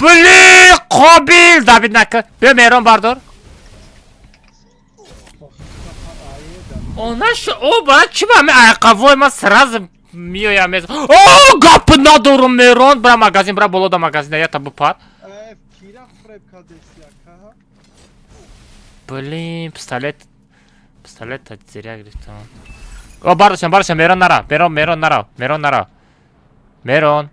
Блин, қобил! Давид нака. Биё Меҳрон бардор. Она ш о бара чӣ ба ҳами айқавой ман сразу меоям мез. О, гап надорум Меҳрон, бира магазин, бира боло да магазин, я та бупар. Э, кира фреб кардеси ака? Блин, пистолет. Пистолет зиря гирифтам. О, бардошам, бардошам, Меҳрон нара. Меҳрон, Меҳрон нара. Меҳрон нара. Меҳрон.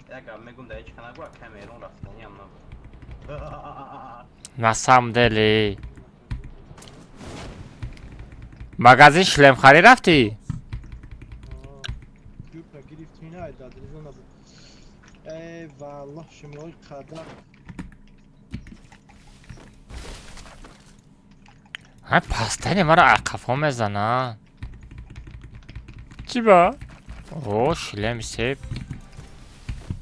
Як гап мегум да ҳеҷ канагу ака Меҳрон рафтаниам набуд. На самом деле. Магазин шлемхарӣ рафтӣ? Юпа гирифтӣ най дадризо набуд. Э, валлоҳ шумои қадар. Ҳа, пастани маро айқафо мезана. Чӣ ба? О, шлем себ.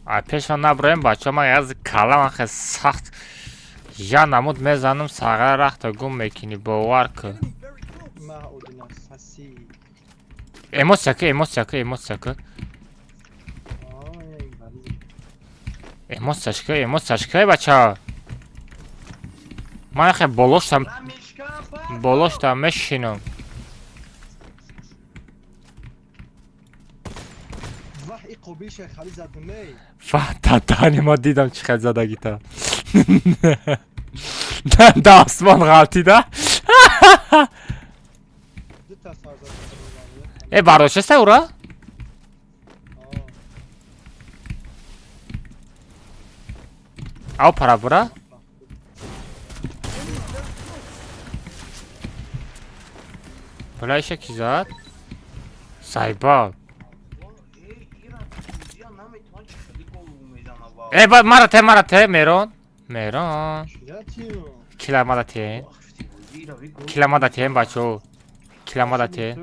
Ай пешма наброем бачаҳо, ман яз калам хе сахт. Я намуд мезанам, сағара рахта гум мекунӣ, бовар кун. Enemy very close. Ма одина саси. Эмоция ку, эмоция ку, эмоция ку. Ай, вали. Эмоцияш ку, эмоцияш ку, бачаҳо. Ман хе болоштам, болоштам мешинам. Ваҳ, и қобил шайхали задам эй. Фа, татани ма дидам чӣ хел задагита. Да осмон ғалтида. Ду та сар задам. Э, бардошаста ура? Ав пара бура? Била иша ки зад? Сайбал. Э, ба мара те, мара те, Меҳрон. Меҳрон. Чиратиё? Кила мада те. Кила мада те, бачаҳо. Кила мада те.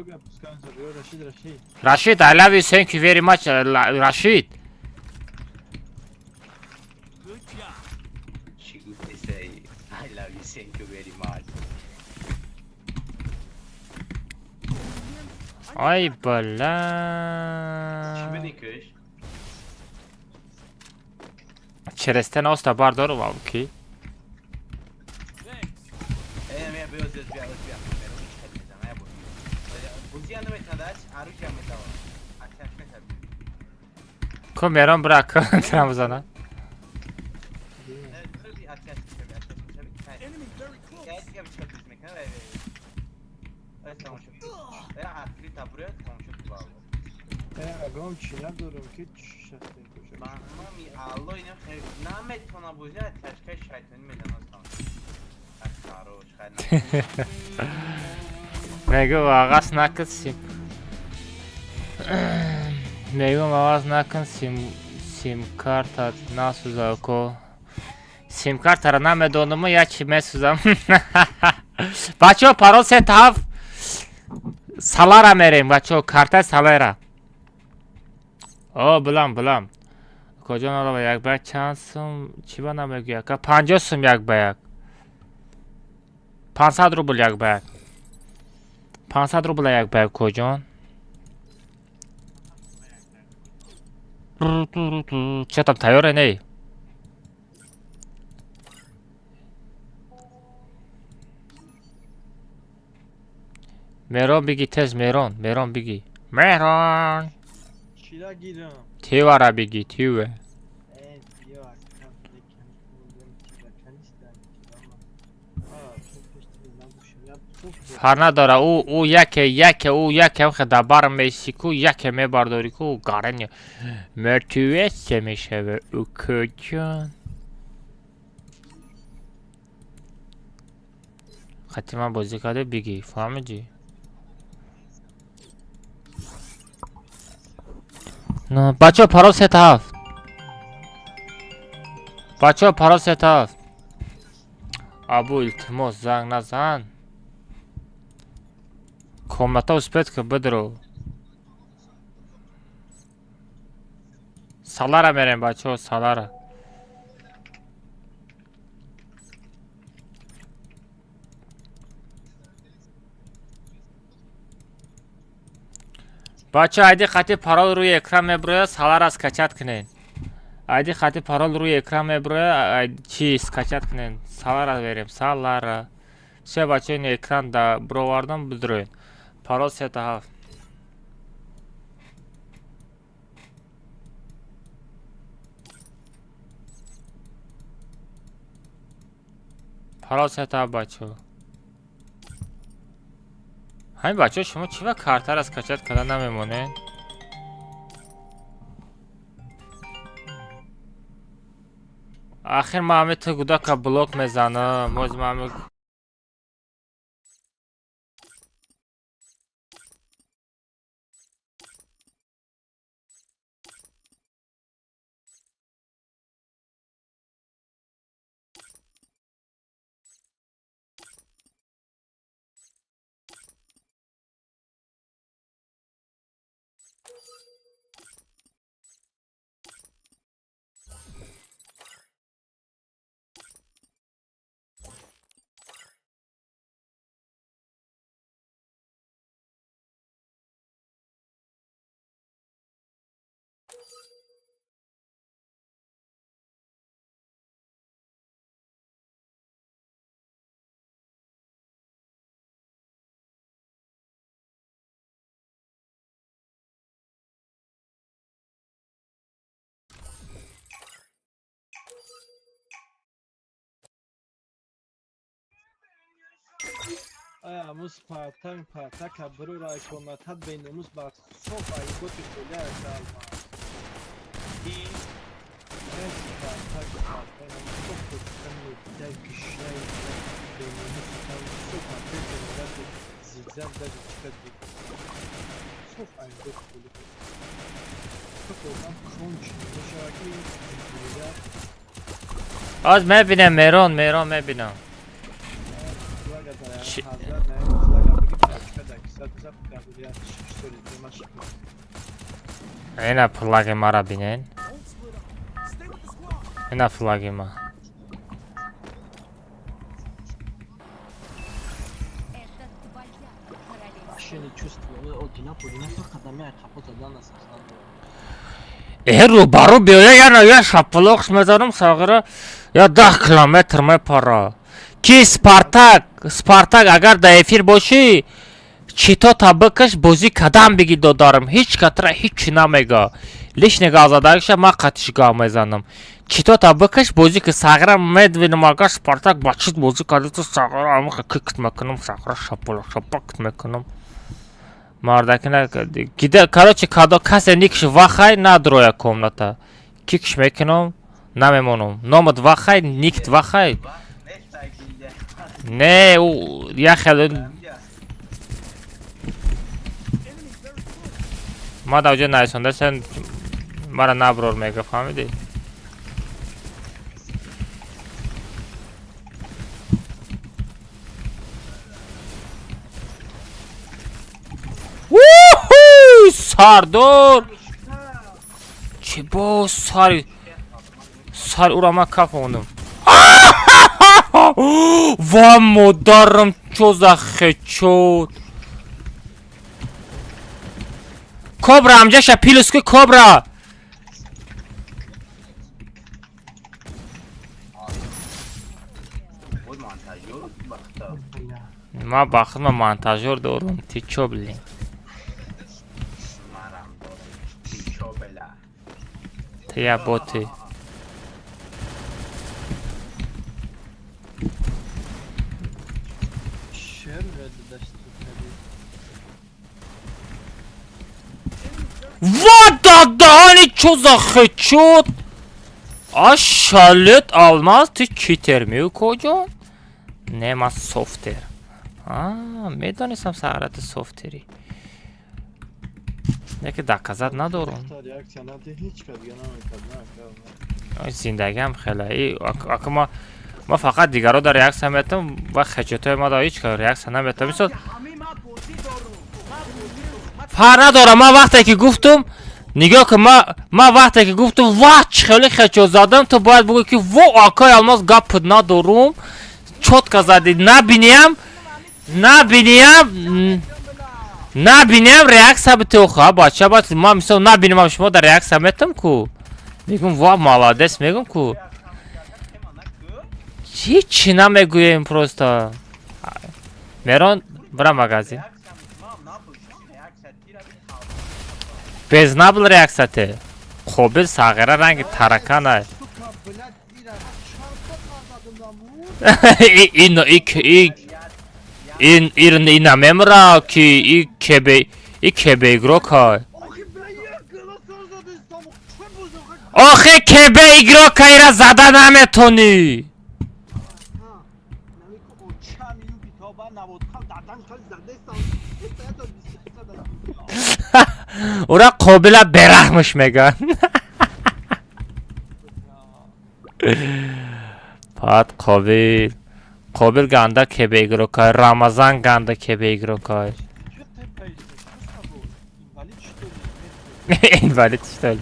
Рашид, Рашид. Rashid, I love you. Thank you very much, Rashid. Good job. She could say I love you, thank you very much. Ай Чӣ бала. бидӣ кӯш? Черестен оста бардор ва ки? Thanks. Э, мя биё зиёд биё, биё. Меҳрон ҳеҷ хел мезана, я буд. Бозия наметавонад, арӯҷа метавонад. Атяш метавонад. Ку Меҳрон бира ку трам бизана. Атяш мешави, атяш мешави. Enemy very close. Кай дига бича дуз мекунад, вай вай. Ай тамом шуд. Э, открыто бурият, тамом шуд. Э, агом чи надорам ки шастем кӯша. Ба номи Алло, ино наметавонам бозӣ, аз ташкаи шайтонӣ медонастам. Хорош, хайр. Мегӯ вағас накун сим. Мегӯм вағас накун сим симкарта насӯза ко. Симкартара намедонам, я чи месӯзам. Бачаҳо, парол 3 7. Салара мерем, бачаҳо, картаи Салера. О, билам, билам. Куҷо налава як ба як чанд сум чӣ ба намегӯя? Ака 50 сум як ба як. 500 рубл як ба як. 500 рубла як ба як куҷон? Чӣ там тайёре не? Мерон биги тез Мерон, Мерон биги. Мерон. Чира гирам? Тивара биги, тиве. Э, биё ака, лекин тирака нистам, тирама. А, чун пеш тири набошам, я туф. Фар надора, ӯ яке, яке, ӯ яке охе дар бар месӣ ку, яке мебардорӣ ку, гарани мертвесе мешаве укоҷон. Хати ман бозӣ карда биги, фаҳмидӣ? Бачаҳо, парол 3 7. Бачаҳо, парол 3 7. Абу, илтимос, занг назан. Комната успеть ка бидро. Салара мерем, бачаҳо, Салара. Бача, айди хати парол рӯи экран меброяд, Салара скачать кунед. Айди хати парол рӯи экран меброяд, чи скачать кунед. Салара верем, Салара. Все, бача, ин экран да бировардам, бидроед. Парол 3 7. Парол 3 7, бачаҳо. Ҳамин бачаҳо, шумо чӣ ва картаро скачать карда намемонед? Ахир ман ҳами ту гудака блок мезанам. Боз ман ҳами Ая, аму Спартак, Партака бирора комната беномус ба соф айготи холя алма. Э, Спартак, Спартак, аму соф ками дай гишай беномус там соф опять рады зигзаг даже чикат буд. Соф айготи холя. Соф одам конченый мешавад ки зигзаг. Аз мебинам Мерон, Мерон мебинам. Флага дар ҳазрат на флага биги тачка дар кисат зап кабулият 6 соли демашик. Ина флаги мара бинен. Don't split up. Stay with the squad. Ина флаги ма. Это твоя королевская. Вообще не чувствую. Одина подина фақат ами қапо задан аст. Э, рӯбарӯ биёя, яна я шапалоқш мезанам, сағира я 10 километр мепара. Ки Спартак, Спартак, агар дар эфир бошӣ, читота бикаш, бозӣ кадам биги додарам. Ҳеҷ катра ҳеҷ намега. Лишний гап задагиша ман қатиш гап мезанам. Читота бикаш, бозӣ ки сағира медвинам, агар Спартак ба чит бозӣ карди, ту сағира амиха кикт мекунам, сағира шапалоқ шапакт мекунам. Мардаки накарди. Гида, короче, кадо касе никш вахай надроя комната. Кикш мекунам, намемонам. Номат вахай, никт вахай. Не, ӯ як хеле ма дар ҷо нарисондасан, мара наброр мега, фаҳмидӣ? Сардор! Чӣ боз сари сари ӯро ман кафондам. Ва модарам, чо за хечот! Кобра амҷаша плюс ки кобра! Ман ба худма монтажёр дорум, ти чо, блин? Ти я боти. Ва дадаҳани чо за хечот! Ашалет алмаз, ти читер мею коҷон? Не, ман софтер. Медонистам сағрати софтери. Яке доказать надорум. Зиндагиам хеле. Ака ма фақат дигаро дар реаксия метам ва хечотои ма дар ҳеҷ кас реаксия наметам. Мисол фарқ надорам, ман вақте ки гуфтум, нигоҳ кун, ман вақте ки гуфтум ва чӣ хеле хечот задам, ту бояд бугӯӣ ки во акай алмаз гапат надорум, чётко задӣ. Набиниям, набиниям, набиниям реаксия битеоха, бача, баъд ман мисол набинам шумо дар реаксия метам ку. Мегум ва молодец, мегум ку. Ҳичи намегӯем просто. Мерон, бира магазин. Безнабл реаксия те. Қобил сағира ранги таракана. Ин ин ин ина мемра ки и кебе и кебе игрока. Охе кебе игрока ира зада наметонӣ. Ура қобила бераҳмш меган. Пат қобил. Қобил ганда кебе игрокай, Рамазан ганда кебе игрокай. Инвалид что ли?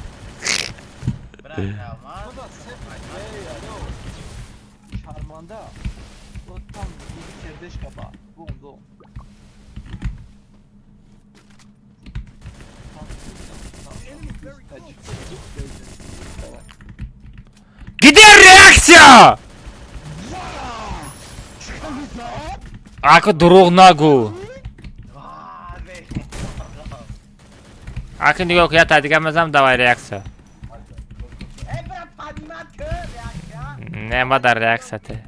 Где реакция? Ака дурӯғ нагӯ. Ака нигоҳ кун, якта дига мезанам, давай реаксия. Не, ма дар реаксия те.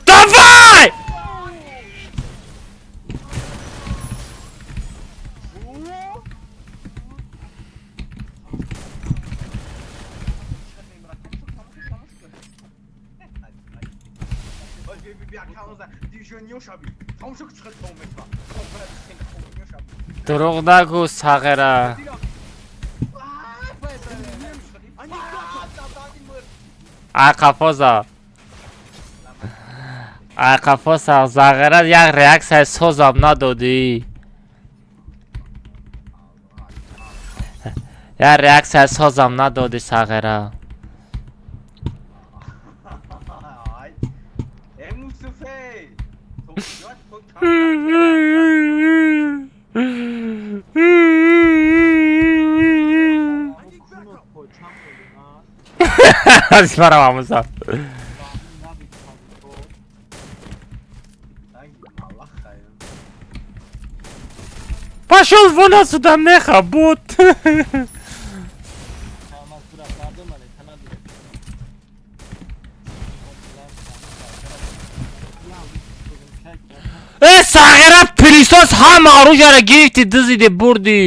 Давай! Дурӯғ нагӯ, сағира. Айқафоза. Айқафоза, сағира як реаксияи созам надодӣ. Як реаксияи созам надодӣ, сағира. Барам. Пошел вон отсюда, меха, бот. Сағира плюс Пылесос ҳама оружияро гирифтӣ, дузиди, бурдӣ.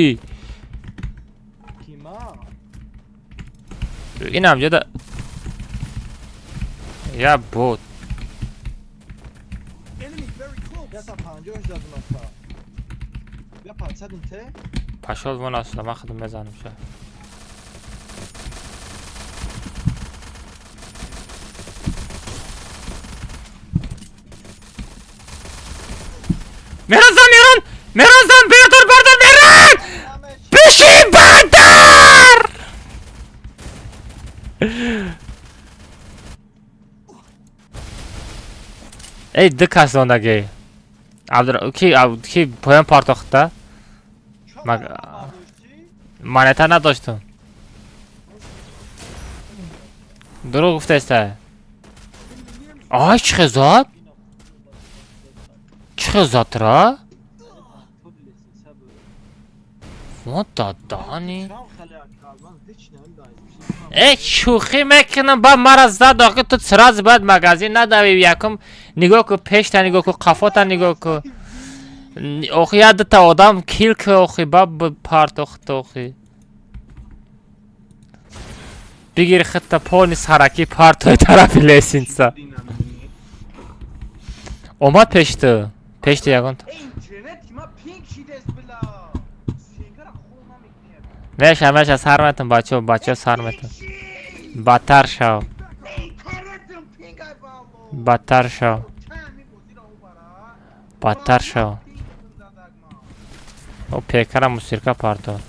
Кима? Инам ҷода я бот. Enemy very close. 150 задум ака. Я 500 те? Пашол вон аст, ман худам мезанам ша. Меҳрон зан, Меҳрон! Меҳрон зан, бардор, бардор, Меҳрон! Биши бардор! Эй, ду кас зондагӣ. Абдур ки ки поён партохта? Монета надоштум. Дурӯғ гуфтаеста. Ай, чӣ хел зад? Чӣ хел зад ра? Мо дадани. Э, шӯхӣ мекунам, ба мара зад, охи ту сразу баъд магазин надавӣ, якум нигоҳ ку, пешта нигоҳ ку, қафота нигоҳ ку. Охи як дута одам кил ку, охи ба партохт, охи. Бигир хитта пони сараки партои тарафи лестница. Омад пеши ту. Пеши ту ягон. Меша, меша, сар метун, бачо, бачо, сар метун. Бадтар шав. Бадтар шав. Бадтар шав. О, пекара мусирка парто.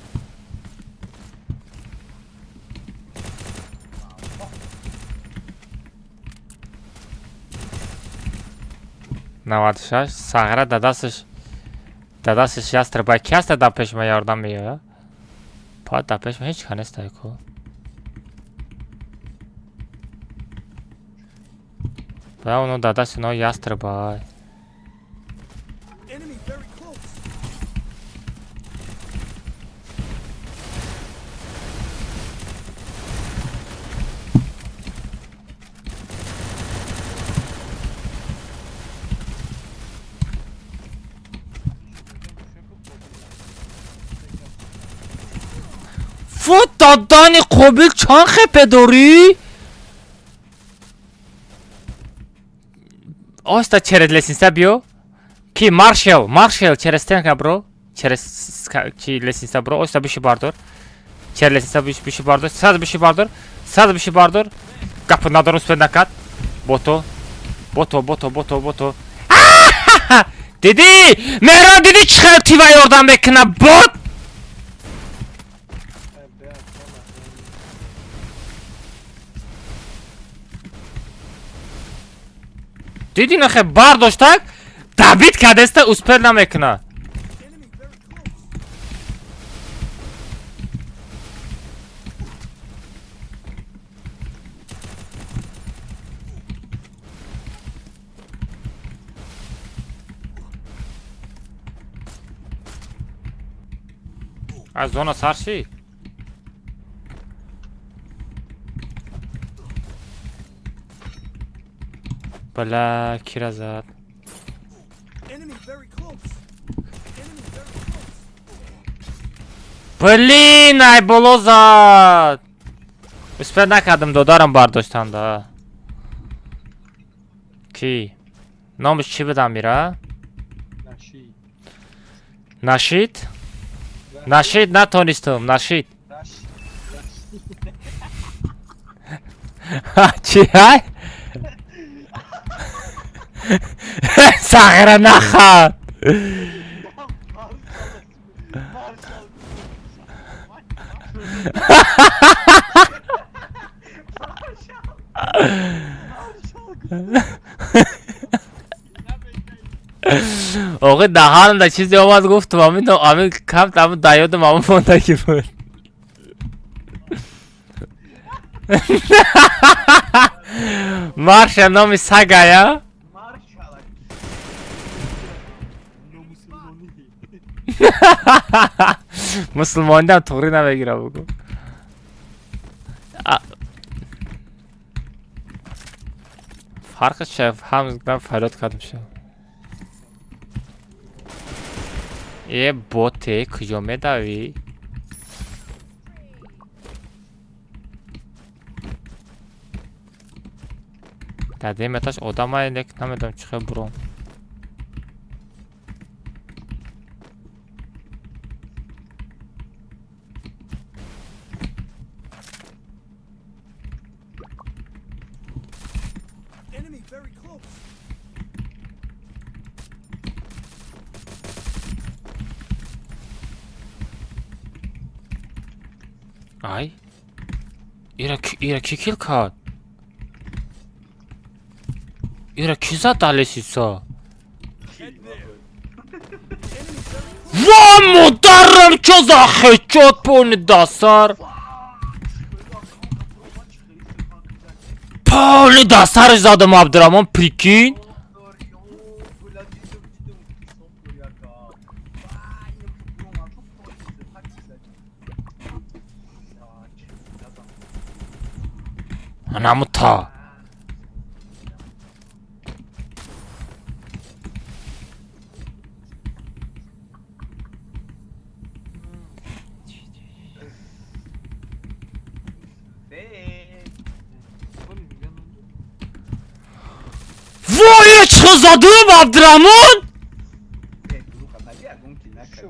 96 сағира дадасиш дадасиш ястр бай ки ҳаста дар пеши ман ёрдам меояд? Па дар пеши ман ҳеҷ ка нестай ку. Ба оно дадаси оно ястр бай. Enemy very close. Фу дадани қобил чанд хепе дорӣ? Оста через лестница биё. Ки маршал, маршал через стенка бро. Через чи лестница бро. Оста биши бардор. Через лестница биши, биши бардор. Сразу биши бардор. Сразу биши бардор. Гапы надорум успел накат. Бото. Бото, бото, бото, бото. Дидӣ? Меҳрон дидӣ чӣ хел тива ёрдам мекуна бот? Дидӣ нахе бардоштак? Давид кадеста успел намекуна. Enemy very close. Аз зона сар шид. Бала кира зад. Enemy very close. Enemy very close. Блин, ай боло зад. Успел накардам додарам бардоштанда. Ки? Номаш чӣ буд Амира? Нашид. Нашид? Нашид натонистам, нашид. Чӣ ай? Сағира нахад. Оғи даҳанам да чизе омад гуфтум, амин амин кам амин да ёдам амин мондагӣ буд. Марша номи сагая? Мусулмониам туғрӣ намегира бугу. Фарқи ча ҳам фарёд кардам ша. Е, боте, куҷо медавӣ? Дар дем этаж одамае, лек намедонам чӣ хел буром. Enemy very close. Ай? Ира ки kill кард? Ира ки зад дар лестница? Head there. Enemy very close. Ва модарам, чо за хечот полный дасар? Полный дасарш задам, Абдураҳмон, прикинь? Анамута. Во, ира чӣ хел задум, Абдураҳмон? Шо.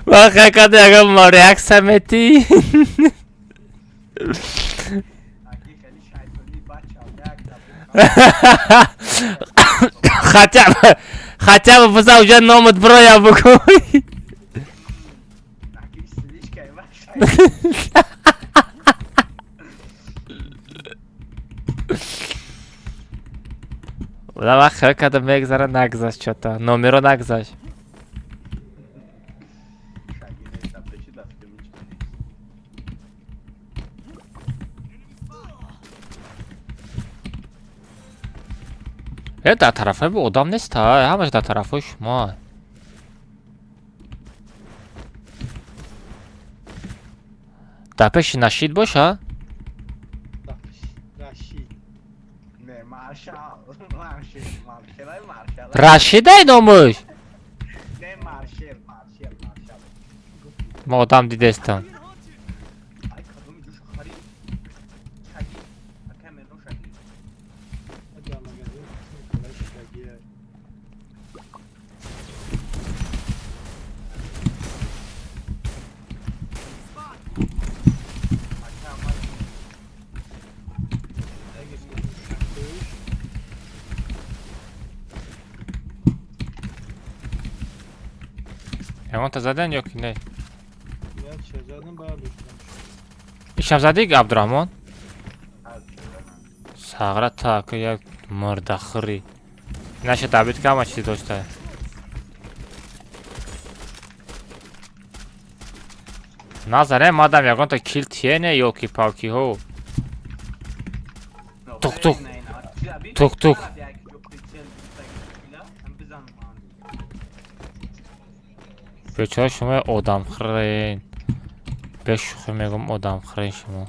Ман хел кардам, ягон реаксия метӣ? Хотя бы биза уже номат бироя бикун. Ман хел кардам, мегзара, нагзашт, чё-то номеро нагзашт. Э, дар тарафҳои одам нест, ҳамаш дар тарафҳои шумо. Дар пеши Нашид боша? Рашид. Рашидай номуш? Ма одам дидестам. Дар магазин қисми калаи шишагия. Мушакоиш. Ягонта задан ё ки не? Як шазадам, баъд доштам. Ишам задӣ, Абдураҳмон? Сағра так як мурдахӯрӣ. Наша добить ҳама чиз дошта. Назаре мадам ягонта kill тиене ёлки палкиҳо. Тук тук. Тук тук. Бечора шумо одамхӯрен. Бешӯхӣ мегӯм, одамхӯрен шумо.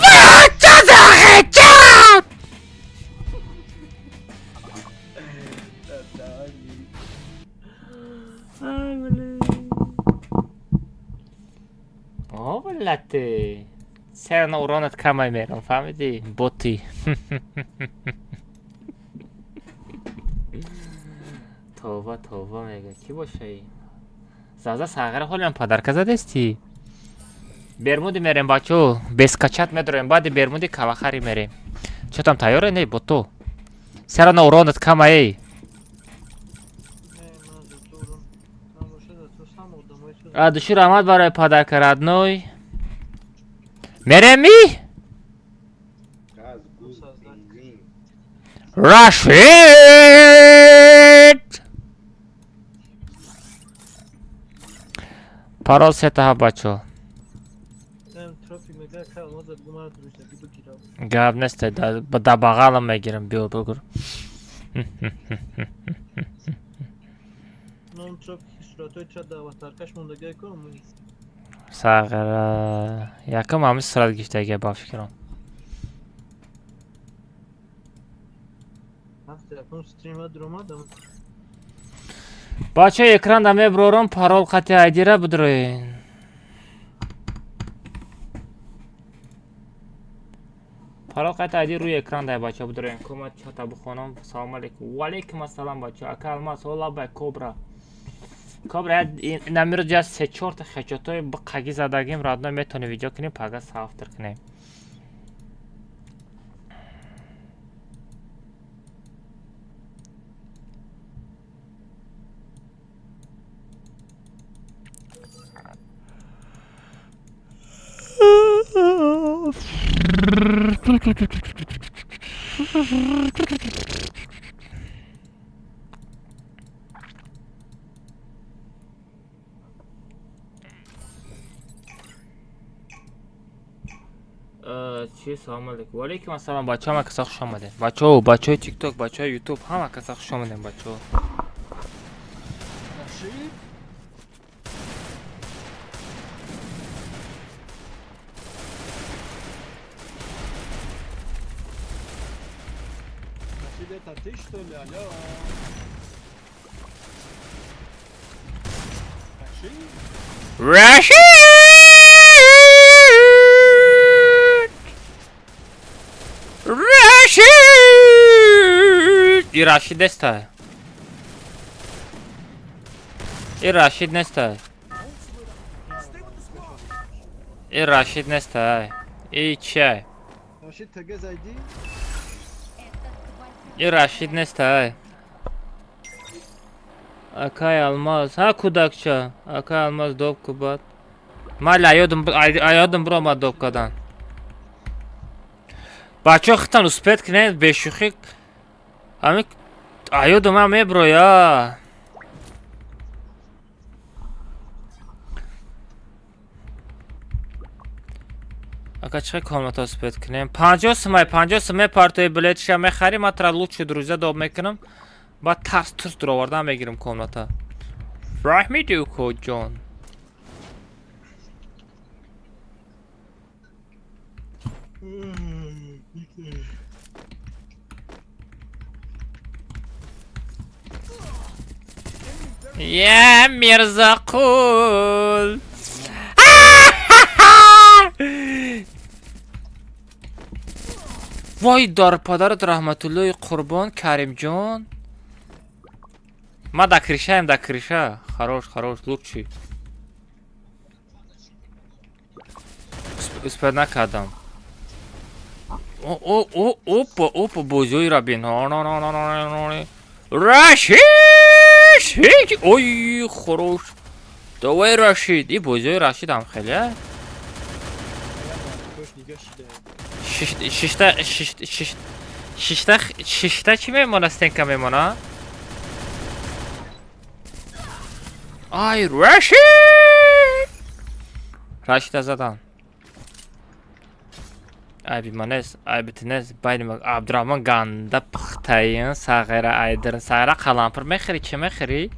Ва, чо за хечот? О, блядь. Серна уронат камай мерам, фаҳмидӣ? Боти. Тавба, тавба мега. Кӣ бошаи? Заза сағира ҳолиам подарка задестӣ? Бермуди мерем, бачо. Без качат медроем, баъди бермуди кавахари мерем. Чо там тайёре не, бото? Серана уронат камай. Не, ман за ту урон набошад, за ту сам одамои ту. Адуши раҳмат барои подарка, родной. Мереми? Газ, гуз, бензин. Рашид! Парол сетаҳа, бачо. Гап нест, да бағалам мегирам, биё бугур. Сағира. Якум ҳами сурат гирифтагия ба фикрам. Бачо, экранда меброрам, парол қати айдира бидроен. Парол қати айди рӯи экран дай, бачо, бидроен. Кӯмат чата бихонам. Салом алейкум. Ва алейкум ассалом, бачо. Ака Алмаз, ҳола бай Кобра. Кобра, намиро ҷа се чорта хечотои қаги задагим, родной, метавонем видео кунем, пага савтр кунем. Чи, салом алейкум. Ва алейкум ассалом, бачаҳо, ҳама каса хуш омадед. Бачаҳо, бачаҳои TikTok, бачаҳои YouTube, ҳама каса хуш омадед, бачаҳо. Рашид? Рашид, это ты, что ли? Алло. Рашид? Рашид! Рашид! И Рашид неста. И Рашид неста. И Рашид неста. И чай. Рашид, теге зайди. Это твоя И Рашид неста. Акай Алмаз. Ҳа, кӯдакча. Акай Алмаз доб кубат. Майли, аёдам биромад доб кадан. Бачаҳо, хитан успеть кунед, бешӯхӣ. Ҳами аёдам ман меброя. Ака, чӣ комната успеть кунем? 50 сумай, 50 сум мепартои, билетша мехарӣ, ман тра лучший друзья доб мекунам. Баъд тарс турс дуровардан мегирам комната. Раҳмиди укоҷон. Я Мирзақул. Вой, дар падарат раҳматуллои қурбон, Каримҷон. Ма да крышаем, да крыша. Хорош, хорош, лучший. Успеть накардам. О, о, о, опа, опа, бозиҳои бин. Рашид! Ой, хорош. Давай, Рашид. И бозиҳои Рашид ҳам хеле. Кош нигоҳ шида. Шишта, шишта, шишта чӣ мемона, стенка мемона? Ай, Рашид! Рашида задан. Айби манес, айби тинес, байни Абдурахмон ганда пухтаин, сағира айдирин, сағира қалампир мехӯри, чӣ мехӯри?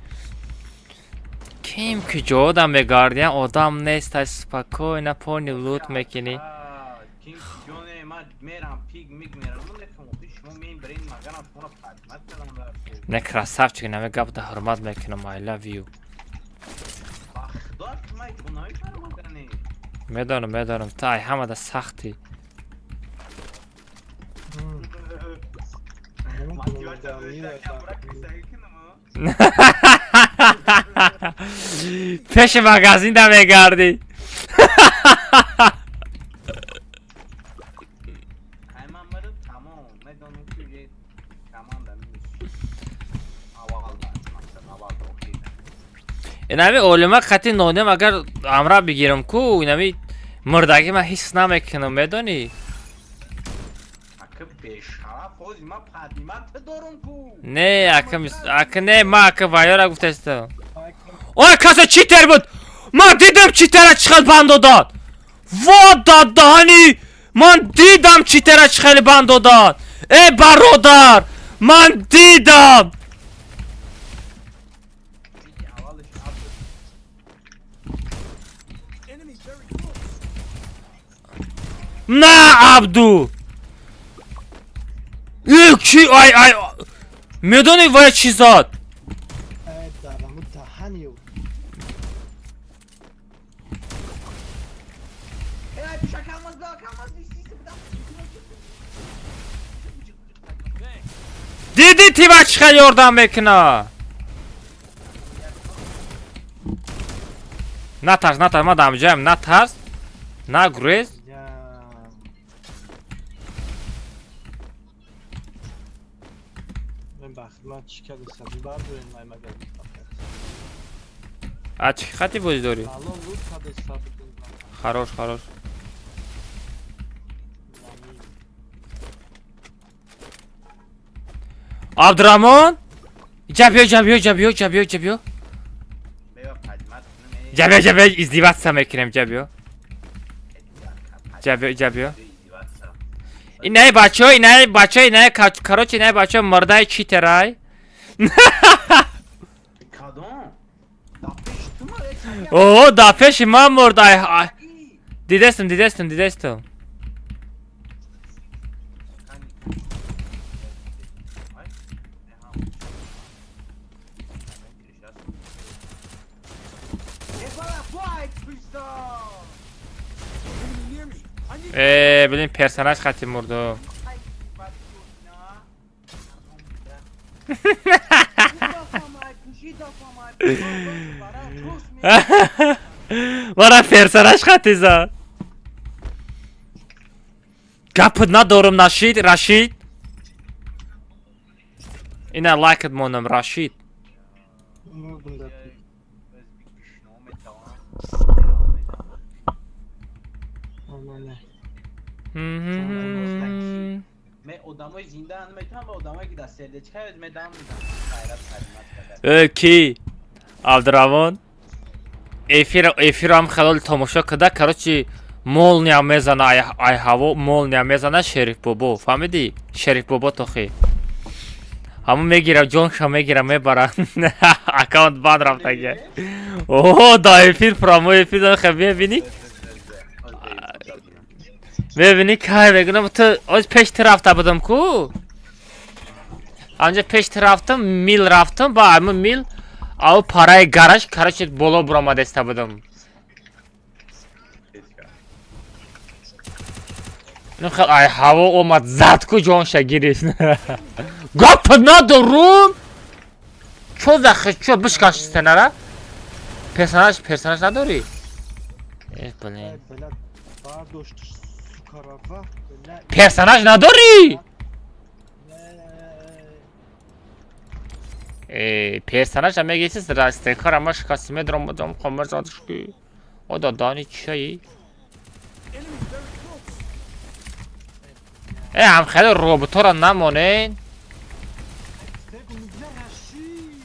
Ким куҷо одам мегардиям, одам нест, ай спокойно пони лут мекунӣ. Ким ҷоне, ман мерам, пиг миг мерам, шумо мебарин, магарам шуморо падмат кардам рафт. Не, красавчик, наме гап да ҳурмат мекунам, I love you. Ба худо, ки ман гуноҳи фармодани. Медонам, медонам, ту ай ҳамада сахтӣ. Пеши магазин да мегардӣ. Ай, ман мерам, тамом, медонам ки уже команда минус. Аввал да, мақсад аввал да охир. Инами олима қати нонем, агар амра бигирам ку, инами Мурдагӣ ман ҳис намекунам, медонӣ? Ака бешараф, ҳозир ман поднимать дорум ку. Не, ака, ака не, ман ака вайёра гуфтастам. Ой, каса читер буд! Ман дидам читера чӣ хел банд додад! Во дадаҳани! Ман дидам читера чӣ хеле банд додад! Э, бародар! Ман дидам! Яки аввалаш абд. Enemy very close. На, Абду! Э, ки ай ай медонӣ вая чӣ зад? Э, дараму даҳани. Э, ай пиша камаз ба камаз истиси будам. Дидӣ тива чӣ хел ёрдам мекуна? Натарс, натарс, ман дамҷаям, натарс. Нагурез. Я. Мен бахт ман чӣ кардастам? Бардорем май магазин фақат. А чӣ хати бозӣ дорӣ? Алон лут кардастам. Хорош, хорош. Намин. Абдураҳмон? Ҷа биё, ҷа биё, ҷа биё, ҷа биё, ҷа биё. Бева поднимать кунам. Ҷа биё, ҷа биё, издеваться мекунем, ҷа биё. Ҷа биё, ҷа биё. Издеваться. Инаи бачаҳо, инаи бачаҳо, инаи короче, инаи бачаҳо мурдаи читерай. Кадом? Да пеш ту мара. О, да пеши ман мурд. Ай, ай. Дидестам, дидестам, дидестам. Ай. Э, бара, бай, пизда. Enemy near me. I need Э, блин, персонаж хати мурду. Ай, бад на. Пуши дафам, ай, бара, чус ми. Мара персонаж хати зад. Гапат надорам, Нашид, Рашид. Ина лайкат монам, Рашид. Мурдум да. Өзбек метавонам. Не. Ме одамои зинда наметавонам ва одамое ки дар сердечка медам хайрат поднимать карда. Э, ки? Абдураҳмон. Эфир эфирам хелол тамошо када, короче, молния мезана ай ай ҳаво молния мезана Шериф бобо, фаҳмидӣ? Шериф бобо тохи. Ҳамон мегира, ҷонша мегира, мебара. Аккаунт банд рафтага. О, да эфир прямой эфир да хе мебини? Мебини кай мегунам ту оз пеш ту рафта будам ку? Анҷа пеш ту рафтам, мил рафтам, ба ами мил ав параи гараж, короче, боло буромадаиста будам. Ну хел ай ҳаво омад зад ку ҷонша гирифт. Гап надорум. Чо захи чо бишкаш стенара? Персонаж персонаж надорӣ? Э, блин. Э, бля, бардошт сука рафа. Бля. Персонаж надорӣ? Не. Э, персонаж мегиси стекара ма шикасти медром будам қомар задашки. О да дани чаи? Enemy very close. Э, ҳам хеле роботора намонен. Стеку, бля, Рашид.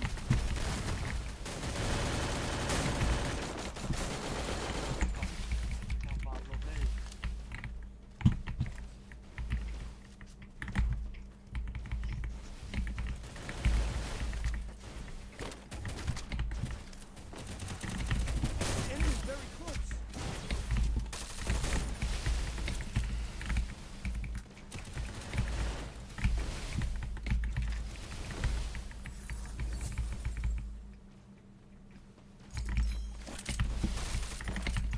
Enemy very close.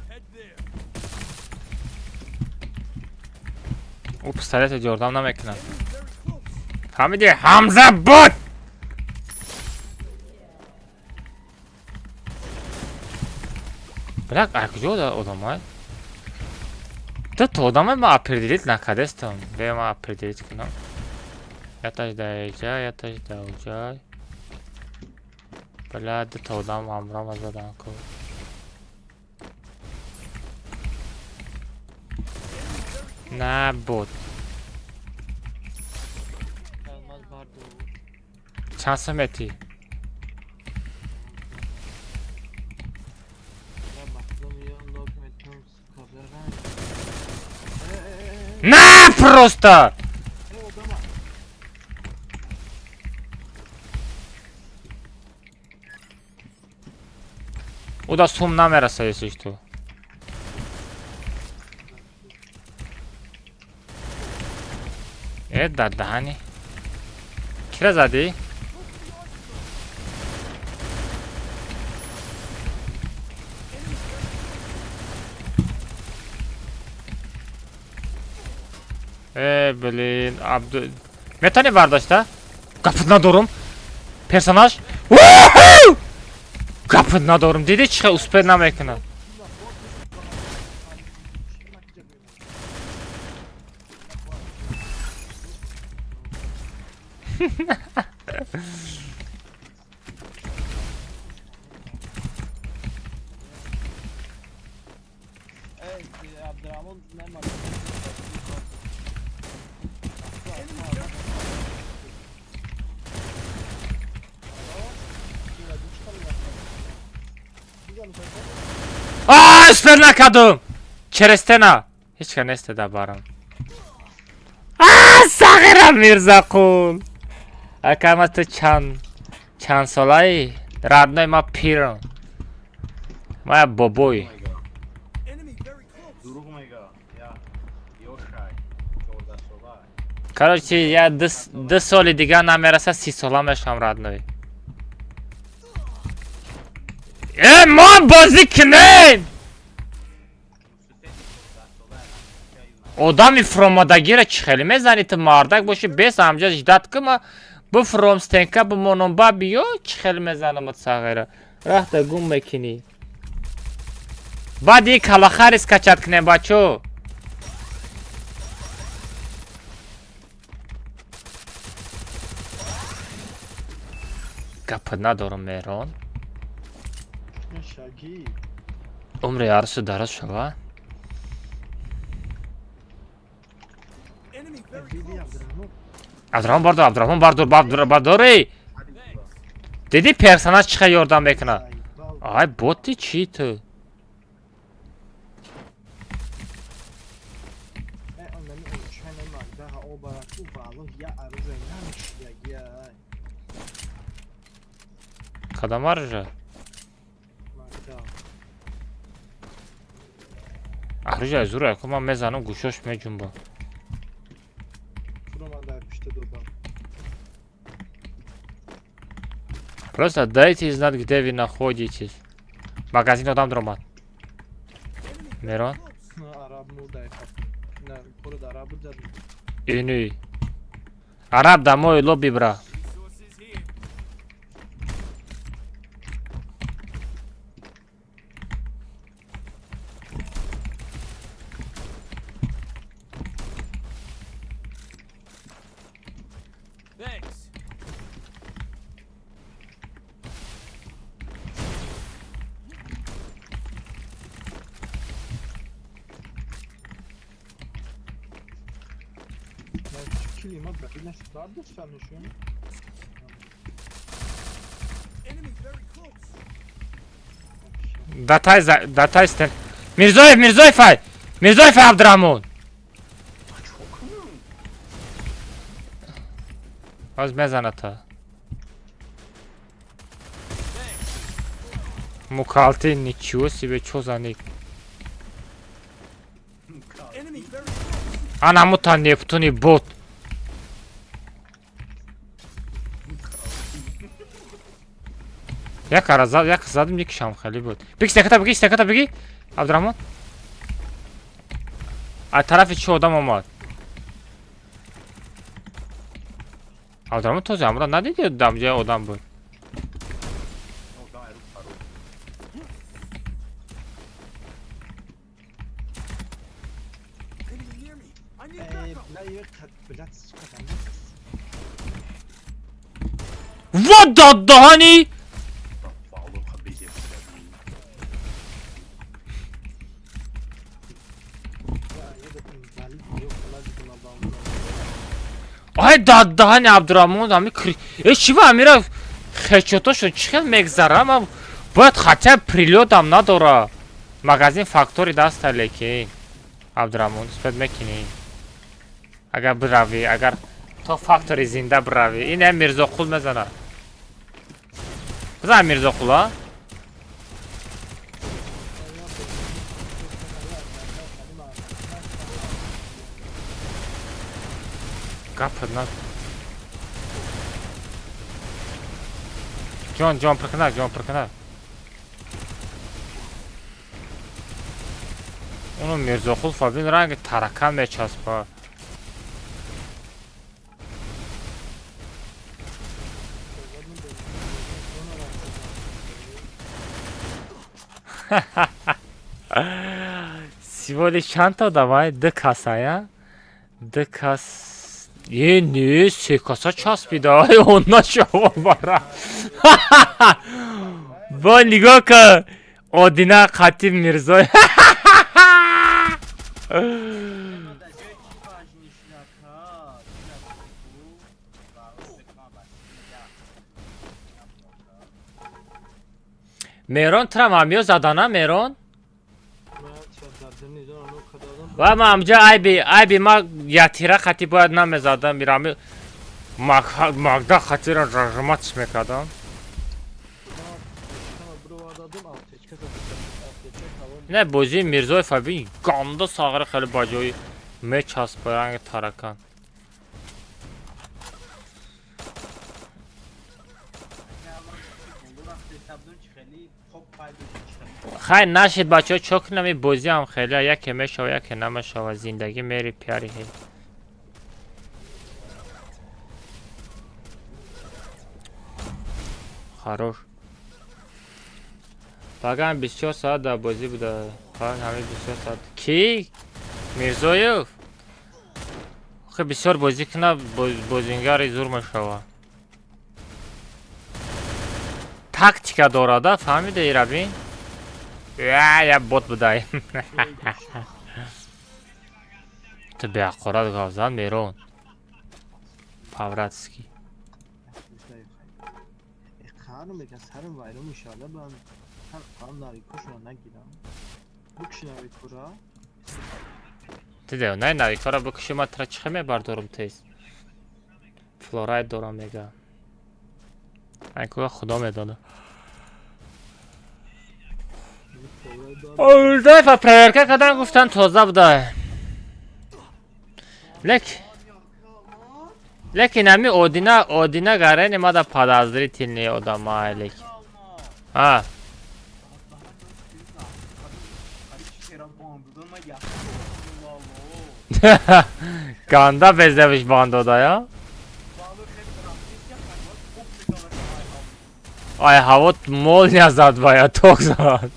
Head there. Ӯ пистолета ёрдам намекунад. Enemy very close. Фаҳмидӣ? Ҳамза буд! Бля, ай куҷо одамай? Дута одамай ман определить накардестам. Бе ман определить кунам. Яташ да иҷа, яташ да уҷай. Бля, дута одам ҳамроҳ задан ку. На бот. Чанд сум метӣ? На просто! Уда сум намераса, если что. Э, да даҳани. Кира задӣ? Э, блин, Абду... Метавонӣ бардошта? Гапат надорум. Персонаж? Гапат надорум. Дидӣ чӣ хел успеть намекунад? Успеть накардум. Через стена. Ҳеҷ ка несте дар барам. Сағира Мирзақул. Ака, ма ту чанд солаи? Родной, ма пирам. Ма бобой. Дурӯғ мега, я ёшай, 14 сола. Короче, я 2 соли дигар намераса, 30 сола мешавам, родной. Э, мо бозӣ кунем! Одами фуромадагиро чӣ хеле мезанӣ ту? Мардак бошӣ, бес ҳамҷа ждать ки ма буфуром, стенка бимонам, ба биё. Чӣ хеле мезанамат, сағира? Рахта гум мекунӣ. Баъди калахарис качать кунем, бачо. Гапа надорам, Меҳрон. Умри арсу дароз шава. Абдурахмон, бардор, Абдурахмон, бардор, бардори. Дидӣ, персонаж чӣ хел ёрдам мекунад? Ай, боти чӣ ту? Кадом оружие? Оружие зура, ку ман мезанам, гӯшош меҷунба. Просто дайте знать, где вы находитесь. Магазин одам дромад. Мерон? Ини. Араб домой лобби бра. Resources here. Thanks. Enemy very close. Датай за датай стен. Мирзоев, Мирзоев ай. Мирзоев ай, Абдурахмон. Боз мезанад та. Мукалти, ничего себе, чё за ник? Enemy very close. Ана мута Нептуни бот. Як ара зад, як задим, якишам хеле буд. Беги стенката, беги стенката, беги. Абдурахмон. А тарафи чӣ одам омад? Абдурахмон, този амра надиди, дамҷа одам буд. Одам рӯ паро. Enemy near me. I need backup. What the даҳани? Фаълуха беге. Ай даҳани Абдураҳмон ами э чӣ ба амира хечотошон чӣ хел мегзара? Ман бояд хотя прилётам надора. Магазин фактори даста лекин. Абдураҳмон успед мекунӣ. Агар биравӣ, агар то фактори зинда биравӣ. Ин ам Мирзоқул мезанад. Бизан Мирзоқул, а? Гапат на. Ҷон, ҷон пиркунак, ҷон пиркунак. Уну Мирзоқул фабин ранги таракан мечаспа. Сиволи чанд та давай? Ду каса, я? Ду кас. Е, не, се каса часпида. Ай, он нашава бара. Бо нигоҳ кун. Одина Қатиб Мирзой. Мерон трам ҳамё задана, Мерон? Ва ма амҷа айби, айби ма ятира хати бояд намезадам, мирами магда хатира зажимать мекардам. Не бозии Мирзоев аби ганда сағри хеле ба ҷои мечаспа ранги таракан. Хай нашид бачаҳо, чо кунам, ин бозиам хеле яке мешава, яке намешава, зиндагӣ мери пиари ҳе. Хорош. Паган 24 соат дар бозӣ буда. Паган ҳамин 24 соат. Ки? Мирзоев? Охи бисёр бозӣ куна бозингари зур мешава. Тактика дорада, фаҳмида Ирабин? Я, я бот будай. Ту беақорат гавзан Мерон. Павратский. Ту девонаи навикора бикуши, ман тура чӣ хел мебардорам тез? Флорайд дорам мега. Ай куга худо медонад. Дафа проверка кардан гуфтан тоза буда. Лек лекин ами одина одина гарени мада подозрительный одама лек. А. Ганда бездевиш бандода я? Ай ҳаво молния зад ба я ток зад.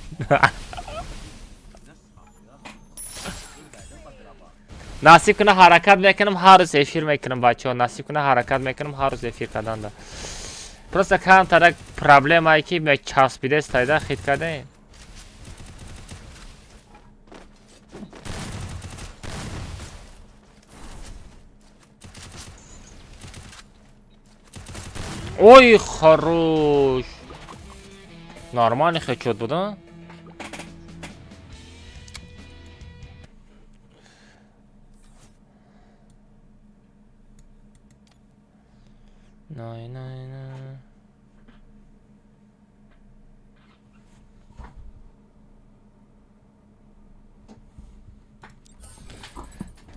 Насиб куна ҳаракат мекунам, ҳар рӯз эфир мекунам бачаҳо, насиб куна ҳаракат мекунам ҳар рӯз эфир карданда. Просто камтарак проблемае ки часпидест тайда хит кардем. Ой, хорош. Нормальный хедшот буд, а? Най, най, най.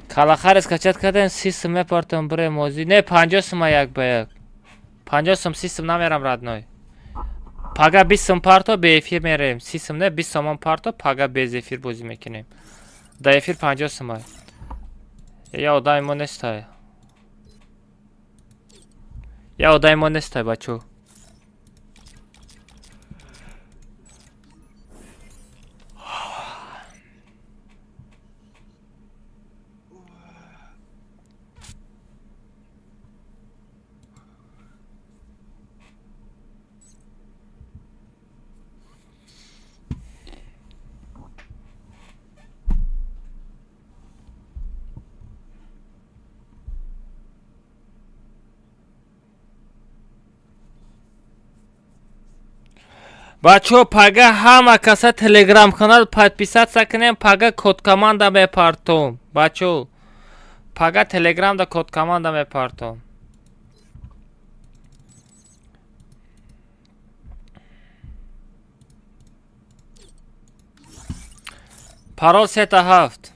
Калахарес качат кардем, 30 сум мепартам бирем мозӣ. Не, 50 сума як ба як. 50 сум, 30 сум намерам родной. Пага 20 сум парто, бе эфир мерем. 30 сум не, 20 сомон парто, пага без эфир бозӣ мекунем. Дар эфир 50 сума. Я одами мо нестай. Я одами мо нестай, бачо. Бачаҳо, пага ҳама каса телеграм-канал подписаться кунем, пага код команда мепартом. Бачаҳо, пага телеграмда код команда мепартом. Парол 3-7.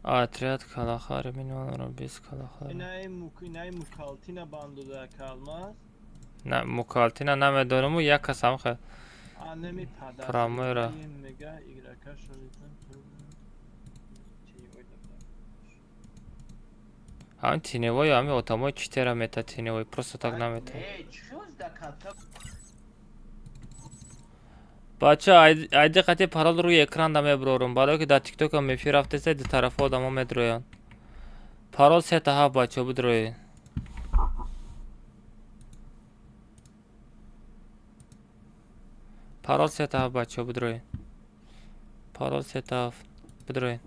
Отряд калахари минонро 20 калахари. Инаи мукалтина бандуда калмаз. На мукалтина намедонаму як касам хе. А неми падар. Промойра. Мега игрока шолитан. Ҳамин тиневой ҳамин одамои читера мета тиневой просто так намета. Бача, айди қати парол рӯи экранда мебурорум, барое ки дар тиктокам эфир рафтеса ду тарафа одамо медроянд. Парол 3-7 бачо бидроед. Парол 3-7 бачо бидроед. Парол 3-7 бидроед.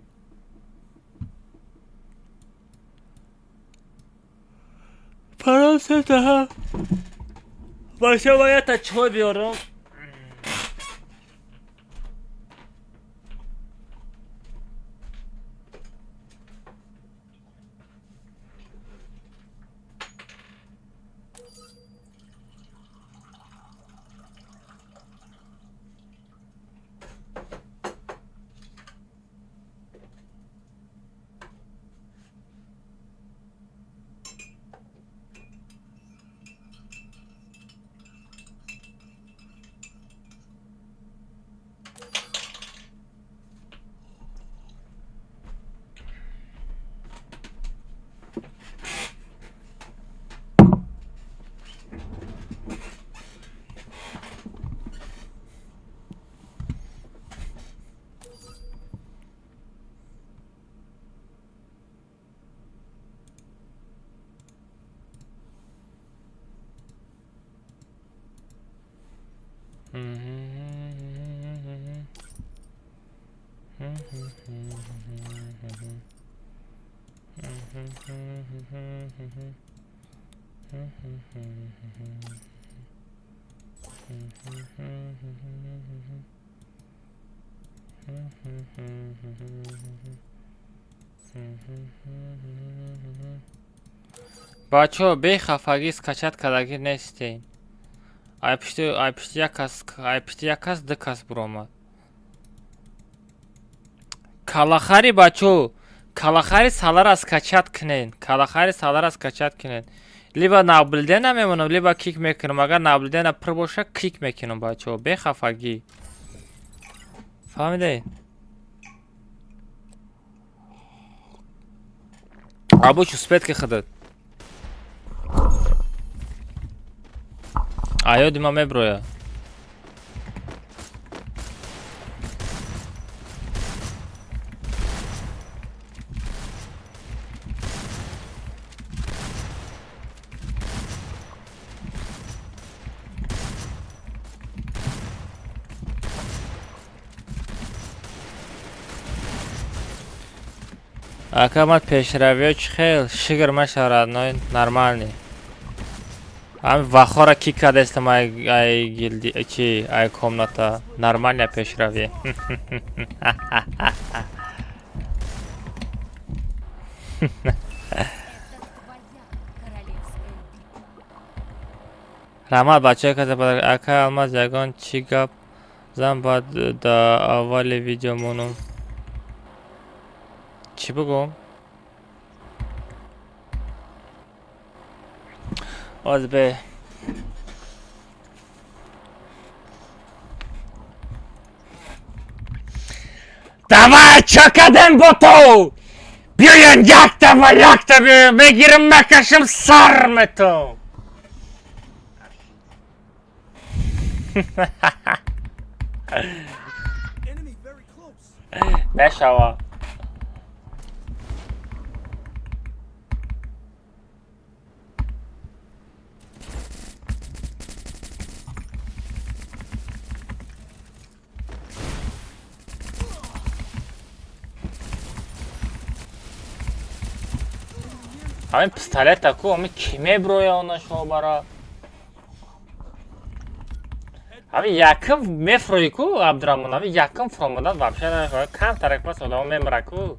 Парол 3-7. Бачо, бояд та чой биёрам. Бачаҳо, бехафагӣ скачать кардагӣ нестем. Ай пишти як кас, ай пишти як кас, ду кас буромад. Калахари бачаҳо, калахари салара скачать кунед. Калахари салара скачать кунед. Либо наблюдена мемонам, либо кик мекунам. Агар наблюдена пур боша, кик мекунам бачаҳо, бехафагӣ. Фаҳмидед? Абуч успеть ки худат. Аёди ма меброя. Ака ман пешравиё чӣ хел шигр машавад, нормальный. Ҳамин вахора ки кардестам ай гилди чи ай комната нормальная пешравӣ. Раҳмат бачаҳое ки ака Алмаз ягон чӣ гап зан баъд да аввали видео монум. Чӣ бигӯм? Оз бе. Давай, чо кардем бо ту? Биёен якта ва якта биёем, мегирам мекашам сар метум. Мешава. Ҳамин пистолета ку, ҳамин ки меброя она шобара. Ҳамин якм мефрои ку, Абдураҳмон, ҳамин якм фуромадан вообще намефрои. Камтарак пас одамо мемра ку.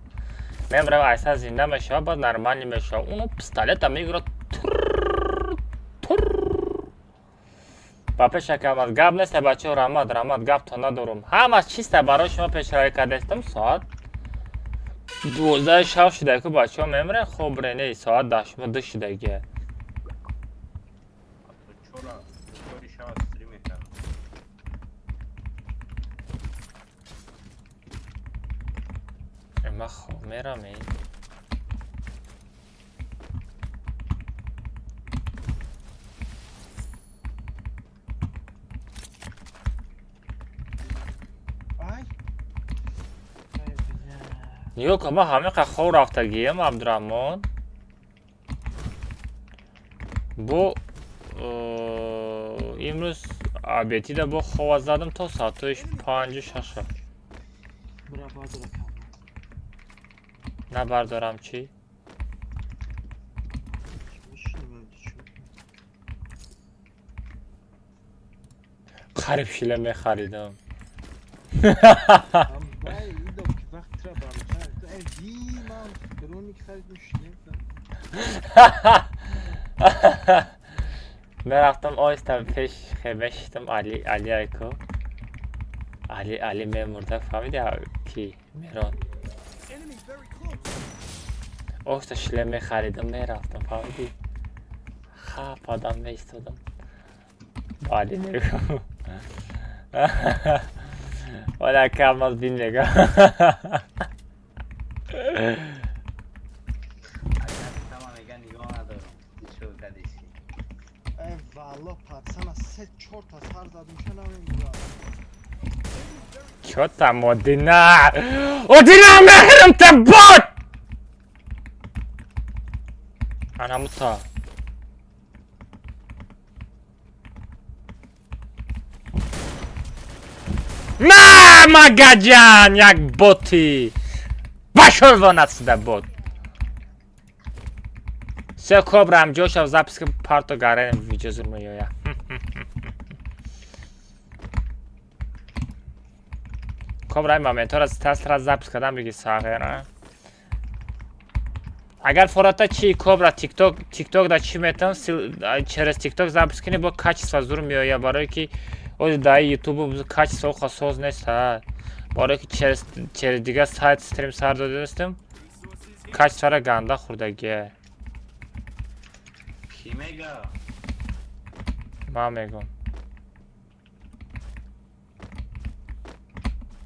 Мемра, айса зинда мешава, баъд нормалӣ мешава. Уно пистолета мегирад тур тур. Ба пеш акамад гап нест, бачаҳо, раҳмат, раҳмат, гаптон надорум. Ҳамаш чиста барои шумо пешравӣ кардастам. Соат 12 шаб шуда ку, бачаҳо, мемре, хоб ре, не, соат даҳ шумо ду шудагия. То чора чори шава стрим мекардам. Ман хоб мерам, е. Ай! Ай, бля. Нигоҳ кун, ман ҳамин қадр хоб рафтагиям, Абдураҳмон. Бо имрӯз обедида бо хова задам то соатҳои панҷу шаша. Бра бардора кам. Набардорам чӣ? Мешинем чӣ? Қариб шила мехаридам. Ам бай идо ки вақт тра бароча. Эй, ви ман броник харидем шлем. Мерафтам оҳиста пеш мешиштам Али Али айко. Али Али мемурда, фаҳмиди ки Мерон. Enemy very close. Оҳиста шлем мехаридам, мерафтам, фаҳмидӣ? Хап одам меистодам. Ба Али мегӯм. Оля камаз бин мегӯм. Агар тама мега нигоҳ надорам. Чӣ кадиси? Эй, валло, пацана се чор та сар задум ша намемурам. Чё там, Одина? Одина, мехрам те бот! Анамута. На, магаҷан, як боти! Пошёл вон отсюда, бот! Все, кобра, ам ҷошав запись парто гарен видео зур меоя. Кобра, ин моментҳоро тасра запись кардам, биги сағера. Агар фората чи кобра тикток тикток да чӣ метавон через тикток запись кунӣ, бо качество зур меоя, барое ки ози даи ютуб качество оха соз нест, ҳа. Барое ки через дигар сайт стрим сар додастем, качествора ганда хӯрдагия. Кӣ мега? Ман мегӯм.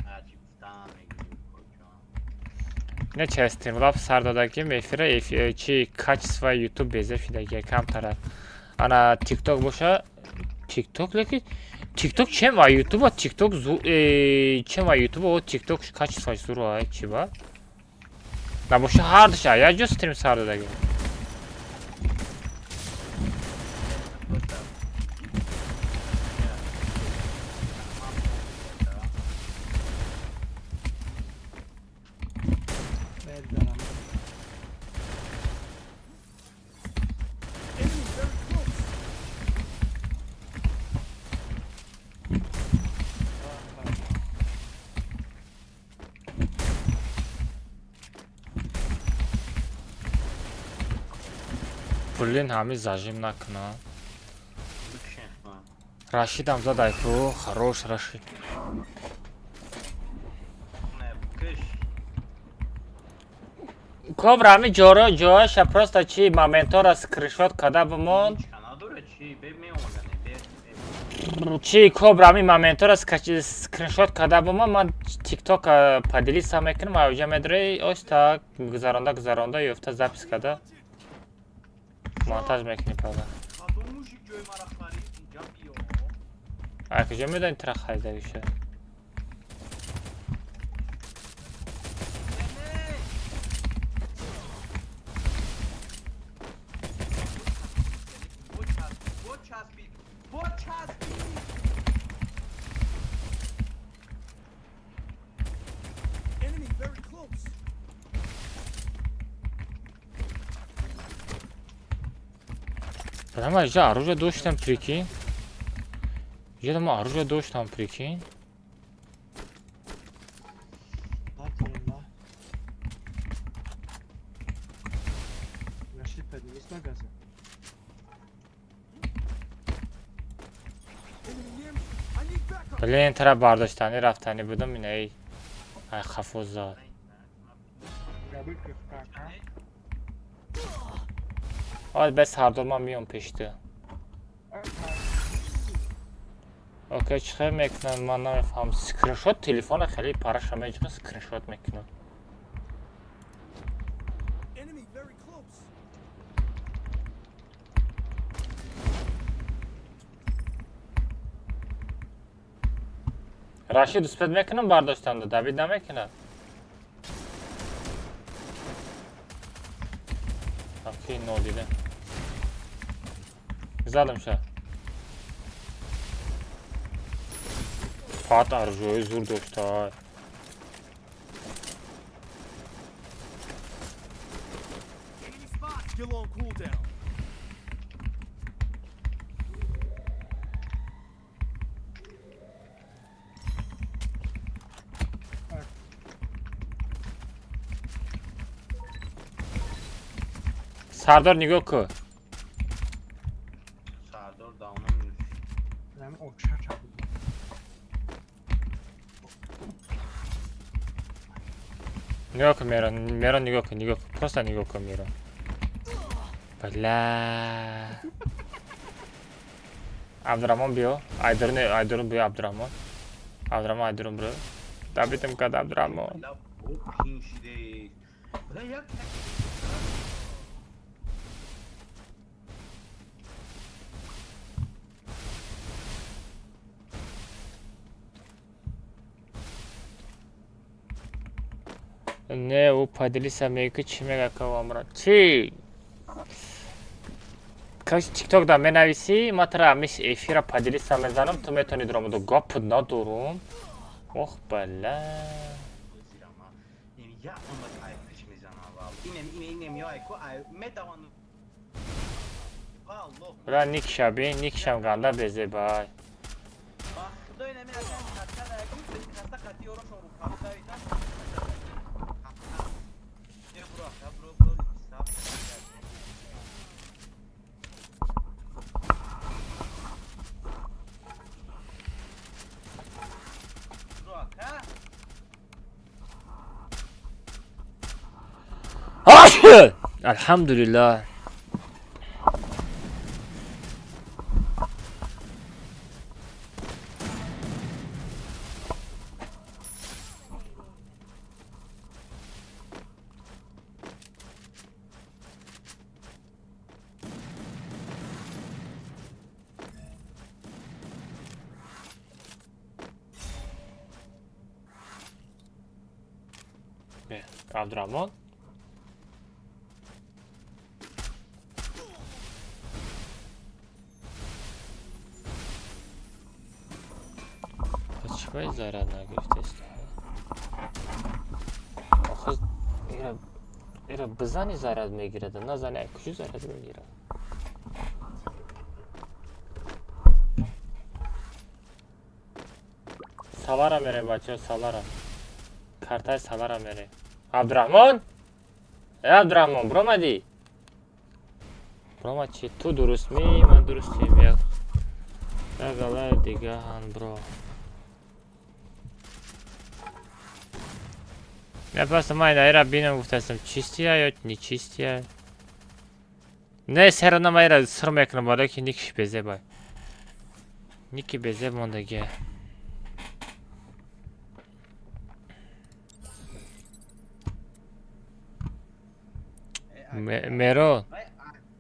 Ҳарчи гуфтам мегӯ куҷо. Не, через Streamlabs сар додагим эфира, чи качество ютуб безеб шудагия камтара. Ана тикток боша, тикток леки тикток чем а ютуба тикток чем а ютуба о тикток качествош зур ай чи ба? Набоша ҳардуша як ҷо стрим сар додагим. Боша. Мезанам. Enemy very close. Блин, ҳамин зажим накуна. Бикшен ман. Рашидам задай ку, хорош Рашид. Не, бикш. Кобра, ҳамин ҷоро ҷояша просто чи моментҳоро скриншот карда бимон. Ҳеч надора чӣ? Бе меомадане, бе. Бе. Чи кобра, ҳамин моментҳоро скриншот карда бимон, ман тикток поделиться мекунам, авҷа медрои оста гузаронда гузаронда ёфта запись карда монтаж мекунӣ пага. Кадом мужик ҷои мара харид? Инҷа биё. Ай куҷо медонӣ тира харидагиша? Не, не. Бо часпид, бо часпид, бо часпид. Enemy very close. Бля, иҷа оружие доштам, прикинь. Иҷа ма оружие доштам, прикинь. Рашид, поднимись на газы. Блин, тара бардоштани рафтани будам, ин эй. Ай хафо зад. Ҳол бес Сардор ман миём пеши ту. Окей, чӣ хел мекунам, ман намефаҳмам. Скриншот телефона хеле параша меҷиқа скриншот мекунам. Enemy very close. Рашид успед мекунам бардоштанда, Давид намекунад. Окей, нодида. Задам ша. Фат оружие зур дошта. Enemy spot. Skill on cooldown. Сардор нигоҳ кун. Сардор давном Нами очача буд. Нигоҳ кун Мерон, Мерон нигоҳ кун, нигоҳ кун. Просто нигоҳ кун Мерон. Бля. Абдурахмон биё. Айдурун, Айдурун биё Абдурахмон. Абдурахмон Айдурун биё. Добитым кард Абдурахмон. Пин шиде. Бля, як Не, ӯ поделиться меки чӣ мега кавамра? Чӣ? Каш тикток да менависӣ, ма тара мис эфира поделиться мезанам, ту метавонӣ дуромаду гап надорум. Ох, бала. Зирама. Ин я омад ай пеш мезанам вал. Инем инем инем ё ай ку ай медаван. Валлоҳ. Бля, ник шаби, ник шам ганда безебай. Ба худои нами агар хатта да ку хаста қати ёрошон ру пахта. Е бро, бро, бро, сап. Бро, ака. Алҳамдулиллаҳ. Абдурахмон. Чӣ зарар нагирифтест? Охир ира бизани зарар мегирад, назани ай куҷо зарар мегирад? Салара мерем бачаҳо, салара. Картаи салара мерем. Абдурахмон? Э Абдурахмон, биромадӣ? Биромад чӣ? Ту дурустмӣ, ман дурустем. Як галаи дигаҳан бро. Я просто ман ира бинам гуфтастам, чистия ё нечистия? Не, серона ман ира сир мекунам, барои ки никиш безебай. Ники безеб мондагия. Мерон.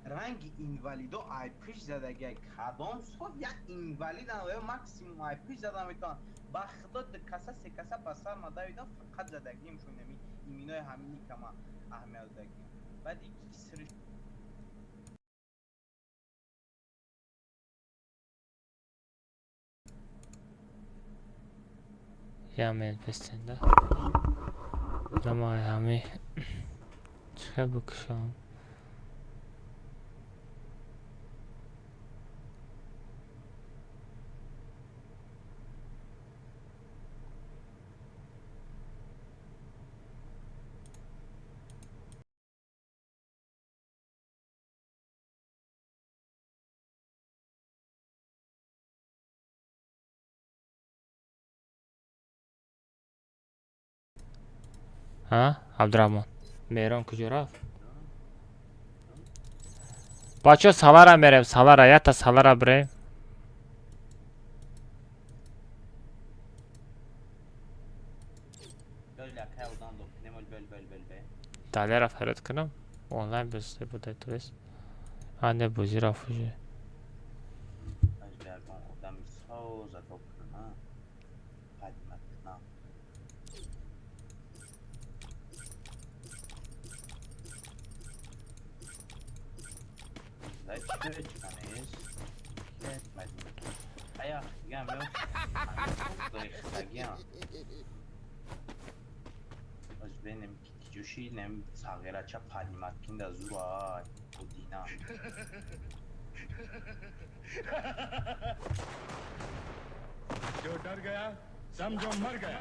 Ранги инвалидо ай пиш задагия кадом сол як инвалид ё максимум ай пиш зада метавон. Ба худо ду каса се каса ба сар ма давидам, фақат задагием шун нами иминои ҳамини кама аҳамият додагием. Баъд ики сир Я мебестенда. Намай ҳами чӣ хел бикушам? А, Абдураҳмон? Меҳрон куҷо рафт? Бачаҳо, салара мерем, салара, якта салара бирем. Далера фарёд кунам? Онлайн бозӣ буда, то есть. А, не, бозӣ рафт уже. जो डर गया समझो मर गया।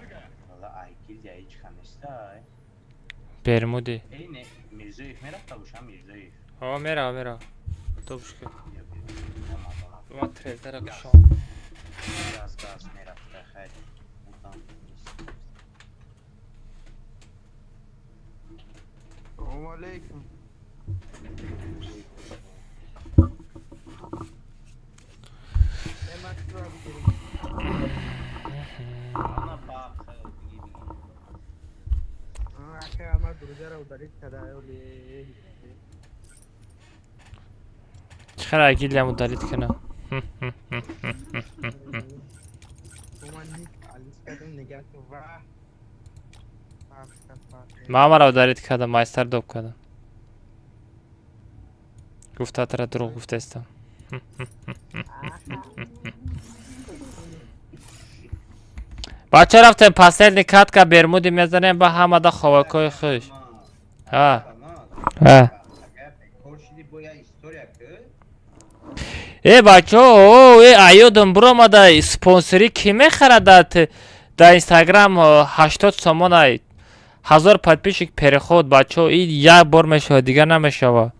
Бермуди. Ҳо, мерава, мерава. Тобушка. Ман трезера кушом. Салому алейкум. Чӣ хел агилиам удалить кунам? Ман маро удалить кардам, майстар доб кардам. Гуфтаатра дурӯғ гуфтаистам. Бача, рафтем, последний катка бермуди мезанем, ба ҳамада ховакҳои хуш. Ҳа. Ҳа. Э, бачаҳо, э, аёдам биромада, спонсорӣ кӣ мехарад дар Инстаграм 80 сомон ай 1000 подписчик переход, бачаҳо, и як бор мешавад, дигар намешавад.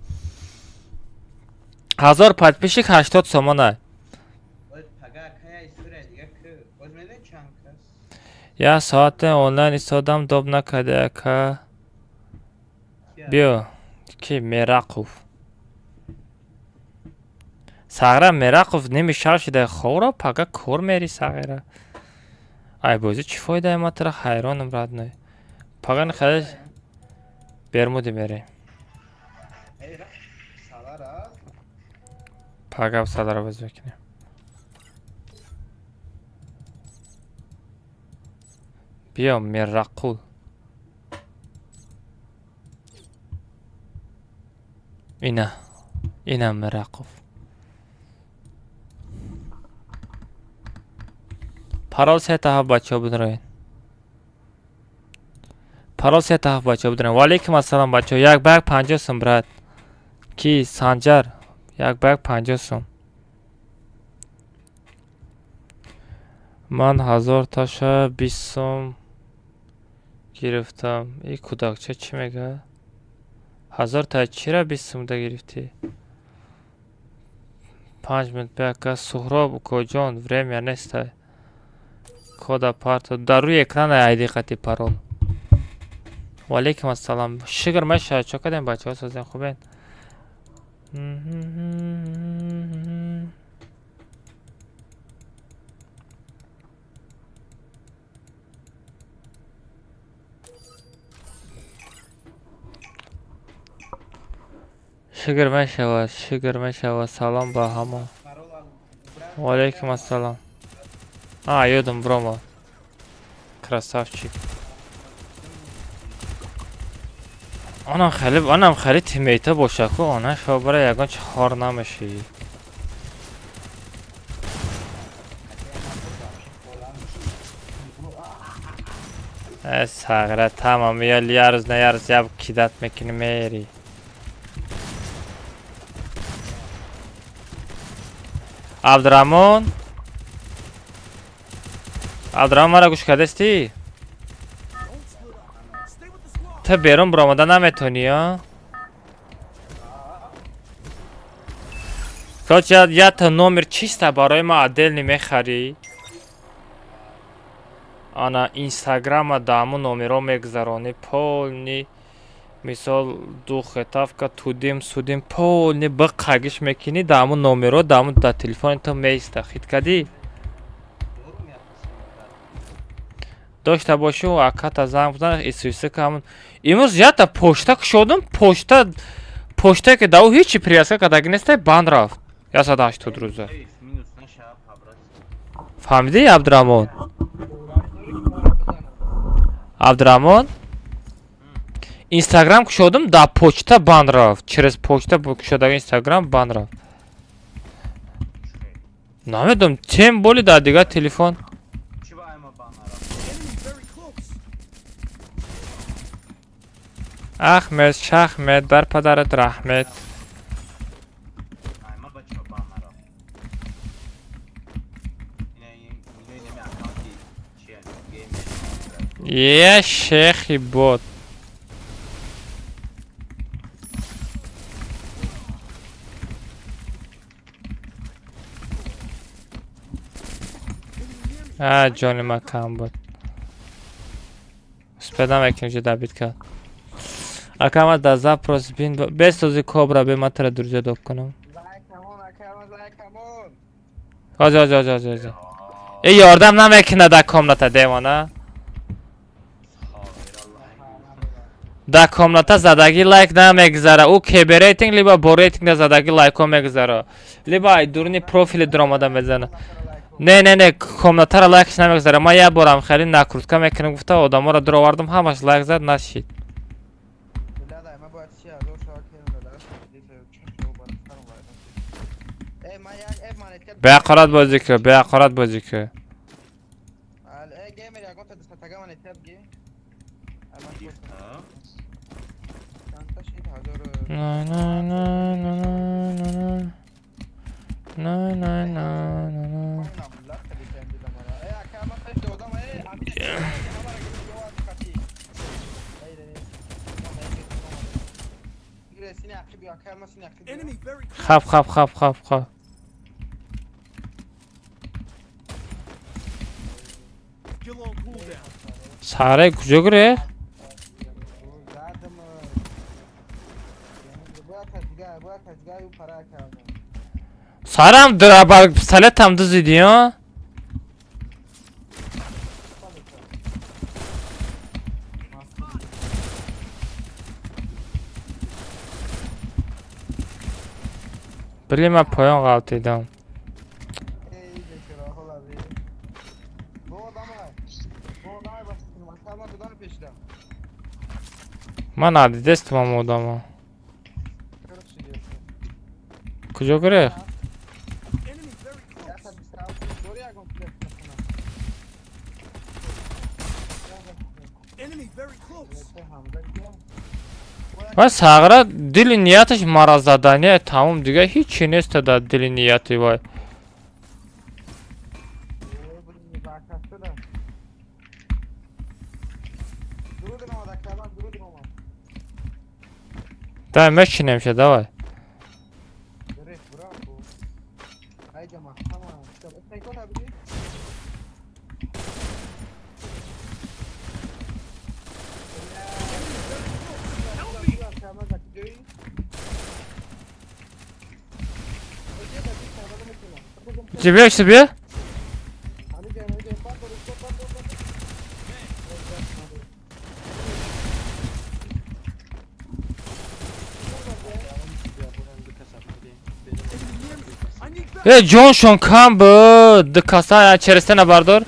1000 подписчик 80 сомон ай. Як соате онлайн истодам, доб накарда, ака. Биё, ки Мерақов. Сағира Мерақов ними шаб шуда хобро, пага кор мери, Сағира. Ай бозӣ чӣ фоидае, ма тура ҳайронам, родной. Пага нихел бермуди мерем. Пага салара бозӣ мекунем. Биё, Мерақул. Ина. Ина Мерақов. Парол сета ҳафт, бачаҳо, бидроед. Парол сета ҳафт, бачаҳо, бидроед. Ваалейкум ассалом, бачаҳо. Як ба як 50 сум, брат. Ки Санҷар? Як ба як 50 сум. Ман 1000 таша 20 сум гирифтам. И кӯдакча чӣ мегӯяд? 1000 та чира 20 сумда гирифтӣ? 5 минут беака. Суҳроб укоҷон, время нестай. Кода парто дар рӯи экрана айди қати парол. Ваалейкум ассалом. Шукр мешавад. Чо кардем, бачаҳо, созем, хубен? Шукр мешавад, шукр мешавад. Салом ба ҳама. Ваалейкум ассалом. А, ёдам биромад. Красавчик. Онам хеле, онам хеле тиммейта боша ку, она шо бара ягон чи хор намешӣ. Э, Сағира, тамом, я ярз на ярз я кидать мекунӣ, мери. Абдураҳмон? Абдураҳмон, маро гӯш кардастӣ? Ту берун биромада наметонӣ, а? Короче, якта номер чиста барои ман отдельный мехарӣ. Ана инстаграма дааму номеро мегузаронӣ, полный, мисол, двухэтапка, тудим судим, полный биқагиш мекунӣ, дааму номеро дааму дар телефони ту меиста. Хит кадӣ? Дорум як қисм. Дошта бошӣ, аката занг бизан, исуиса камун. Имрӯз якта почта кушодум, почтае ки дар ӯ ҳечи привязка кардаги нестай, банд рафт 180 рӯза. Эй, минус наша, брат. Фаҳмидӣ, Абдураҳмон? Абдураҳмон, инстаграм кушодум, дар почта банд рафт, через почта кушодаги инстаграм банд рафт. Намедонам, тем более дар дигар телефон. Чӣ ба айма банара? Enemy very close. Ахмед шахмед, бар падарат раҳмет. Айма ба чӣ банара? Ина ина ина аккаунти чи геймер. Е, шехи бот. А, ҷони ма кам буд. Успел намекунем, ҷо добить кард. Ака, ма дар запрос бин бесози кобра бе, ма тара друзья доб кунам. Лайкамон, акамон, лайкамон. Ҳози, ҳози, ҳози, ҳози, ҳози. Э, ёрдам намекунад дар комната, девона. Дар комната задагӣ лайк намегузара. Ӯ кб рейтинг либо бо рейтинг да задагӣ лайкҳо мегузара. Либо ай дуруни профили дуромада мезана. Не, не, не, комнатара лайкш намегузара. Ман як борам хеле накрутка мекунам гуфта, одаморо дуровардам, ҳамаш лайк зад, нашид. Билад, ма бояд 30 000 шава кем дада. Чун шо бар сарам вайрон. Э, ма як э монетка. Беақорат бозӣ кӯ, беақорат бозӣ кӯ. Ал, э геймер, ягон та дастатага монетка бги. Ай, ман чанд та шид ҳазор. На на на на на на на на на на на. Э, ака, ма пеш додам, э, амин. Ҳамара гирифт, хати. Сини ақиби, ака, ма сини ақиби. Enemy very close. Хап, хап, хап, хап, хап. Skill on cooldown. Саре куҷо гирехт? Задам. Бояд тасига, бояд тасига ю пара кардам. Сарам драба пистолетам дузидӣ, а? Били, ман поён ғалтидам. Эй, бечора, ҳола би. Бо одамай. Бо одамай баситим. Ака, ма додам пешидам. Ман надидестам одамо. Короче, гирифтам. Куҷо гирехт? Enemy very close. Якта 27 дори ягон пулет кунам. Enemy very close. Ҳамза киям? Вай сағра дили нияташ мара задания, тамом, дига ҳичи неста дар дили нияти вай. Ой, блин, бакастада. Дуруд омад, ака, ман дуруд омад. Давай мешинемша, давай. Гирифт, браво. Айҷа маҳкама. Снайкота биди? Help me. Ака, ман за куҷоӣ? Тебе себе? Ҳамиҷа, ҳамиҷа, бандор, бандор, бандор. Enemy near me. I need Э, ҷоншон кам буд. Ду каса черестена бардор.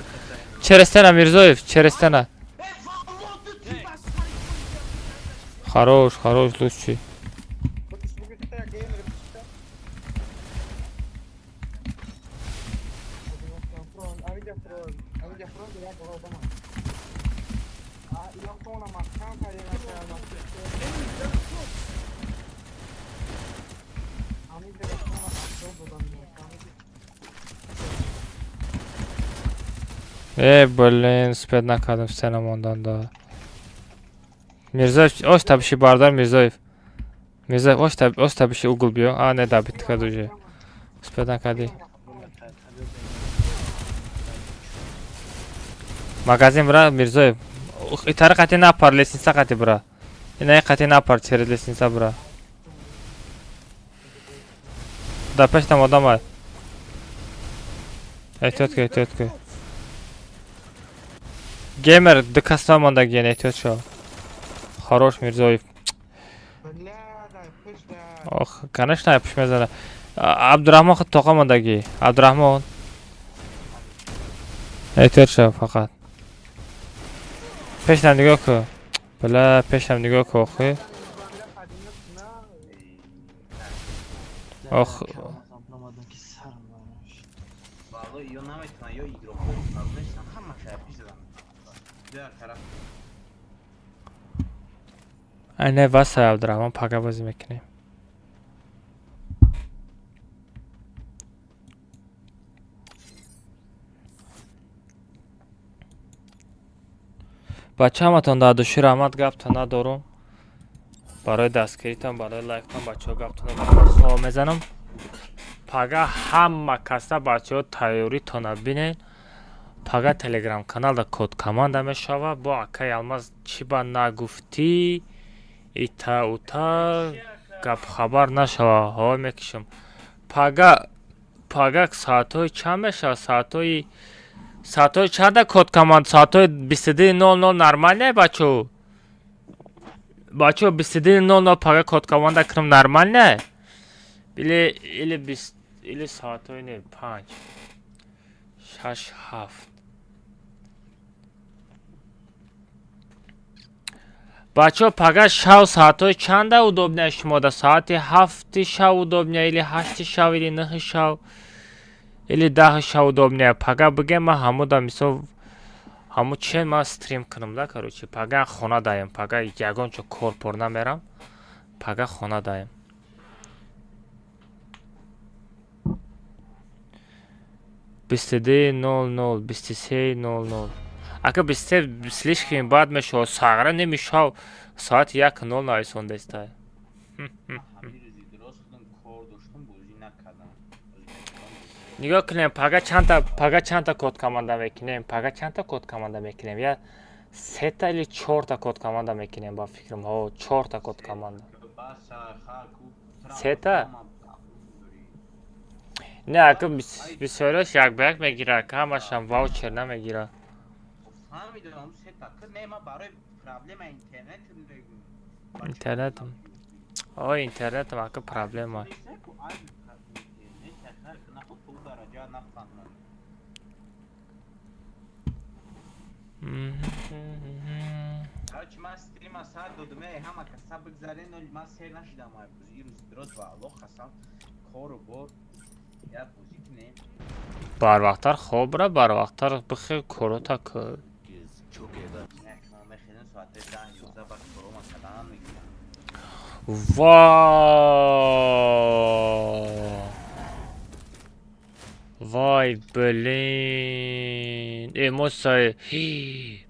Черестена, Мирзоев, черестена. Хорош, хорош, лучший. Бикиш, бикиш, та геймер, бикиш, та. Ҳамиҷа фрон, ҳамиҷа фрон, як одама. А, илон тона маҳкам кардем, ака, ман. Enemy very close. Ҳамиҷа тона афзол додам, ҳамиҷа. Э, блин, успел накардам стена мондан да. Мирзоев, ош табиши бардар, Мирзоев. Мирзоев, ош таб, ош табиши угол биё. А, не добить кард уже. Успел накардӣ. Магазин бира, Мирзоев. Итари қати напар, лестница қати бира. Инаи қати напар, через лестница бира. Да пештам одам ай. Эҳтиёт ки, эҳтиёт ки. Геймер, ду кас намонда ген, эҳтиёт шав. Хорош, Мирзоев. Ох, конечно, ай пуш мезана. Абдурахмон худ тоқа мондагӣ. Абдурахмон. Эҳтиёт шав фақат. Пешам нигоҳ кун. Бла, пешам нигоҳ кун, охи. Ох. Ай не васа Абдурахмон пага бозӣ мекунем. Бача ҳаматон дар души раҳмат гаптон надорум. Барои дастгиритон, барои лайктон бачаҳо гаптон надорум. Хоб мезанам. Пага ҳама каса бачаҳо тайёритона бинен. Пага телеграм каналда код команда мешава. Бо акаи Алмаз чӣ ба нагуфтӣ ита ута гап хабар нашава. Ҳо мекишам. Пага пага соатҳои чанд мешава? Соатҳои чанда код команд? Соатҳои 22:00 нормально бачаҳо? Бачаҳо 22:00 пага код команда кунам нормально? Или бист или соатҳои не 5 6 7 бачаҳо пага шав соатҳои чанда удобня шумода? Соати 7 шав удобня или 8 шав или 9 шав или 10 шав удобня? Пага бигем ман ҳамуда мисол ҳаму чен ман стрим кунам да короче пага хона даем пага ягон чо кор пор намерам пага хона даем. 22:00 23:00 ака 23 слишком бад мешавад сағра немешав соати 1:00 нависондестай. Нигоҳ кунем пага чандта код команда мекунем пага чандта код команда мекунем я сета или чорта код команда мекунем ба фикрам ҳо чорта код команда сета не ака бисёриаш як ба як мегирад ака ҳамашам ваучер намегирад. Интернетам о интернетам ака проблема. Короче, ман стрима сар додум, эй, ҳама каса бигзарен, ман сер нашидам, ай бозӣ рӯзи дроз ва Аллоҳ қасам, кору бор як бозӣ кунем. Барвақттар хоб ра, барвақттар бихел корота кӯ. Вай, блин. Эмоция.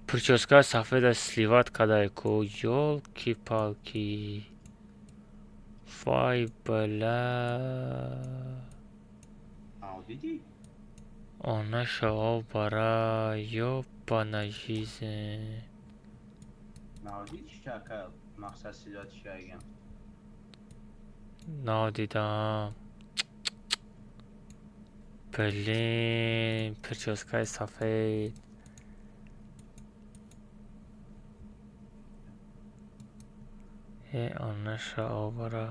Прическа сафеда сливать кадай ку. Ёлки-палки. Вай, бля. Она шао бара, ёбана жизнь. Надидам. Блин, прическаи сафед. Э, онаша обара.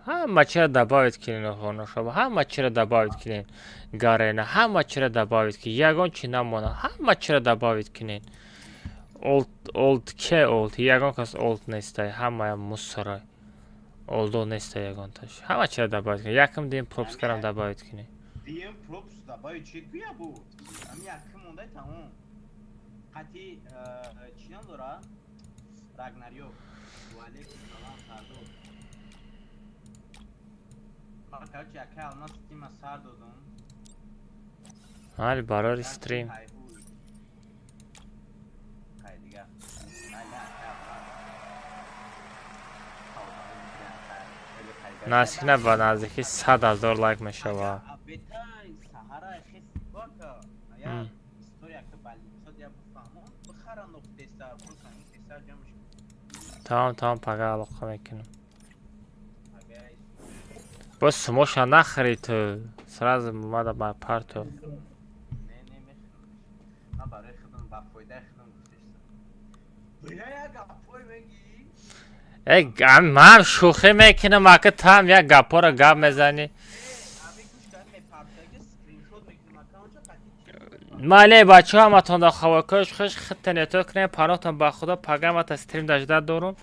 Ҳама чиро добавить кунен, онашаба, ҳама чиро добавить кунен. Гарена, ҳама чиро добавить кунен. Ягон чи намона, ҳама чиро добавить кунен. Олд, олд ке олд? Ягон кас олд нестай, ҳамая мусорай. Олдо нестай ягонташ. Ҳама чиро добавить кунен. Якм дим пропускарам добавить кунен. Дим пропуск добавить чи куя бу? Ами якм мондай тамом. Қати чӣ ном дора? Рагнарёк. Ва алейкум салам, Сардор. Короче, яка алмаз стрима сар додум. Ҳали барори стрим. Наздик на ба наздики 100 000 лайк мешава. Бетай саҳара хес бока. Я история ки балицод я бифаҳмон, бихаран тестар, просто ин тестар ҷамъш. Тамом, пага алоқа мекунам. Боз сумоша нахӯри, ту сразу мада ба парту. Не, не мехӯрам. Ман барои худам, ба фоидаи худам гуфтешам. Бля, як гапҳое мегӣ. Э, ман шӯхӣ мекунам, ака, там як гапҳоро гап мезанӣ. Ами гӯш кар, мепартаги скриншот мекунам аккаунтча қатӣ. Мале, бачаҳо, ҳаматон да хавокош хуш, хитта нето кунем. Паноҳтон ба Худо, пагамата стрим дажда дорум.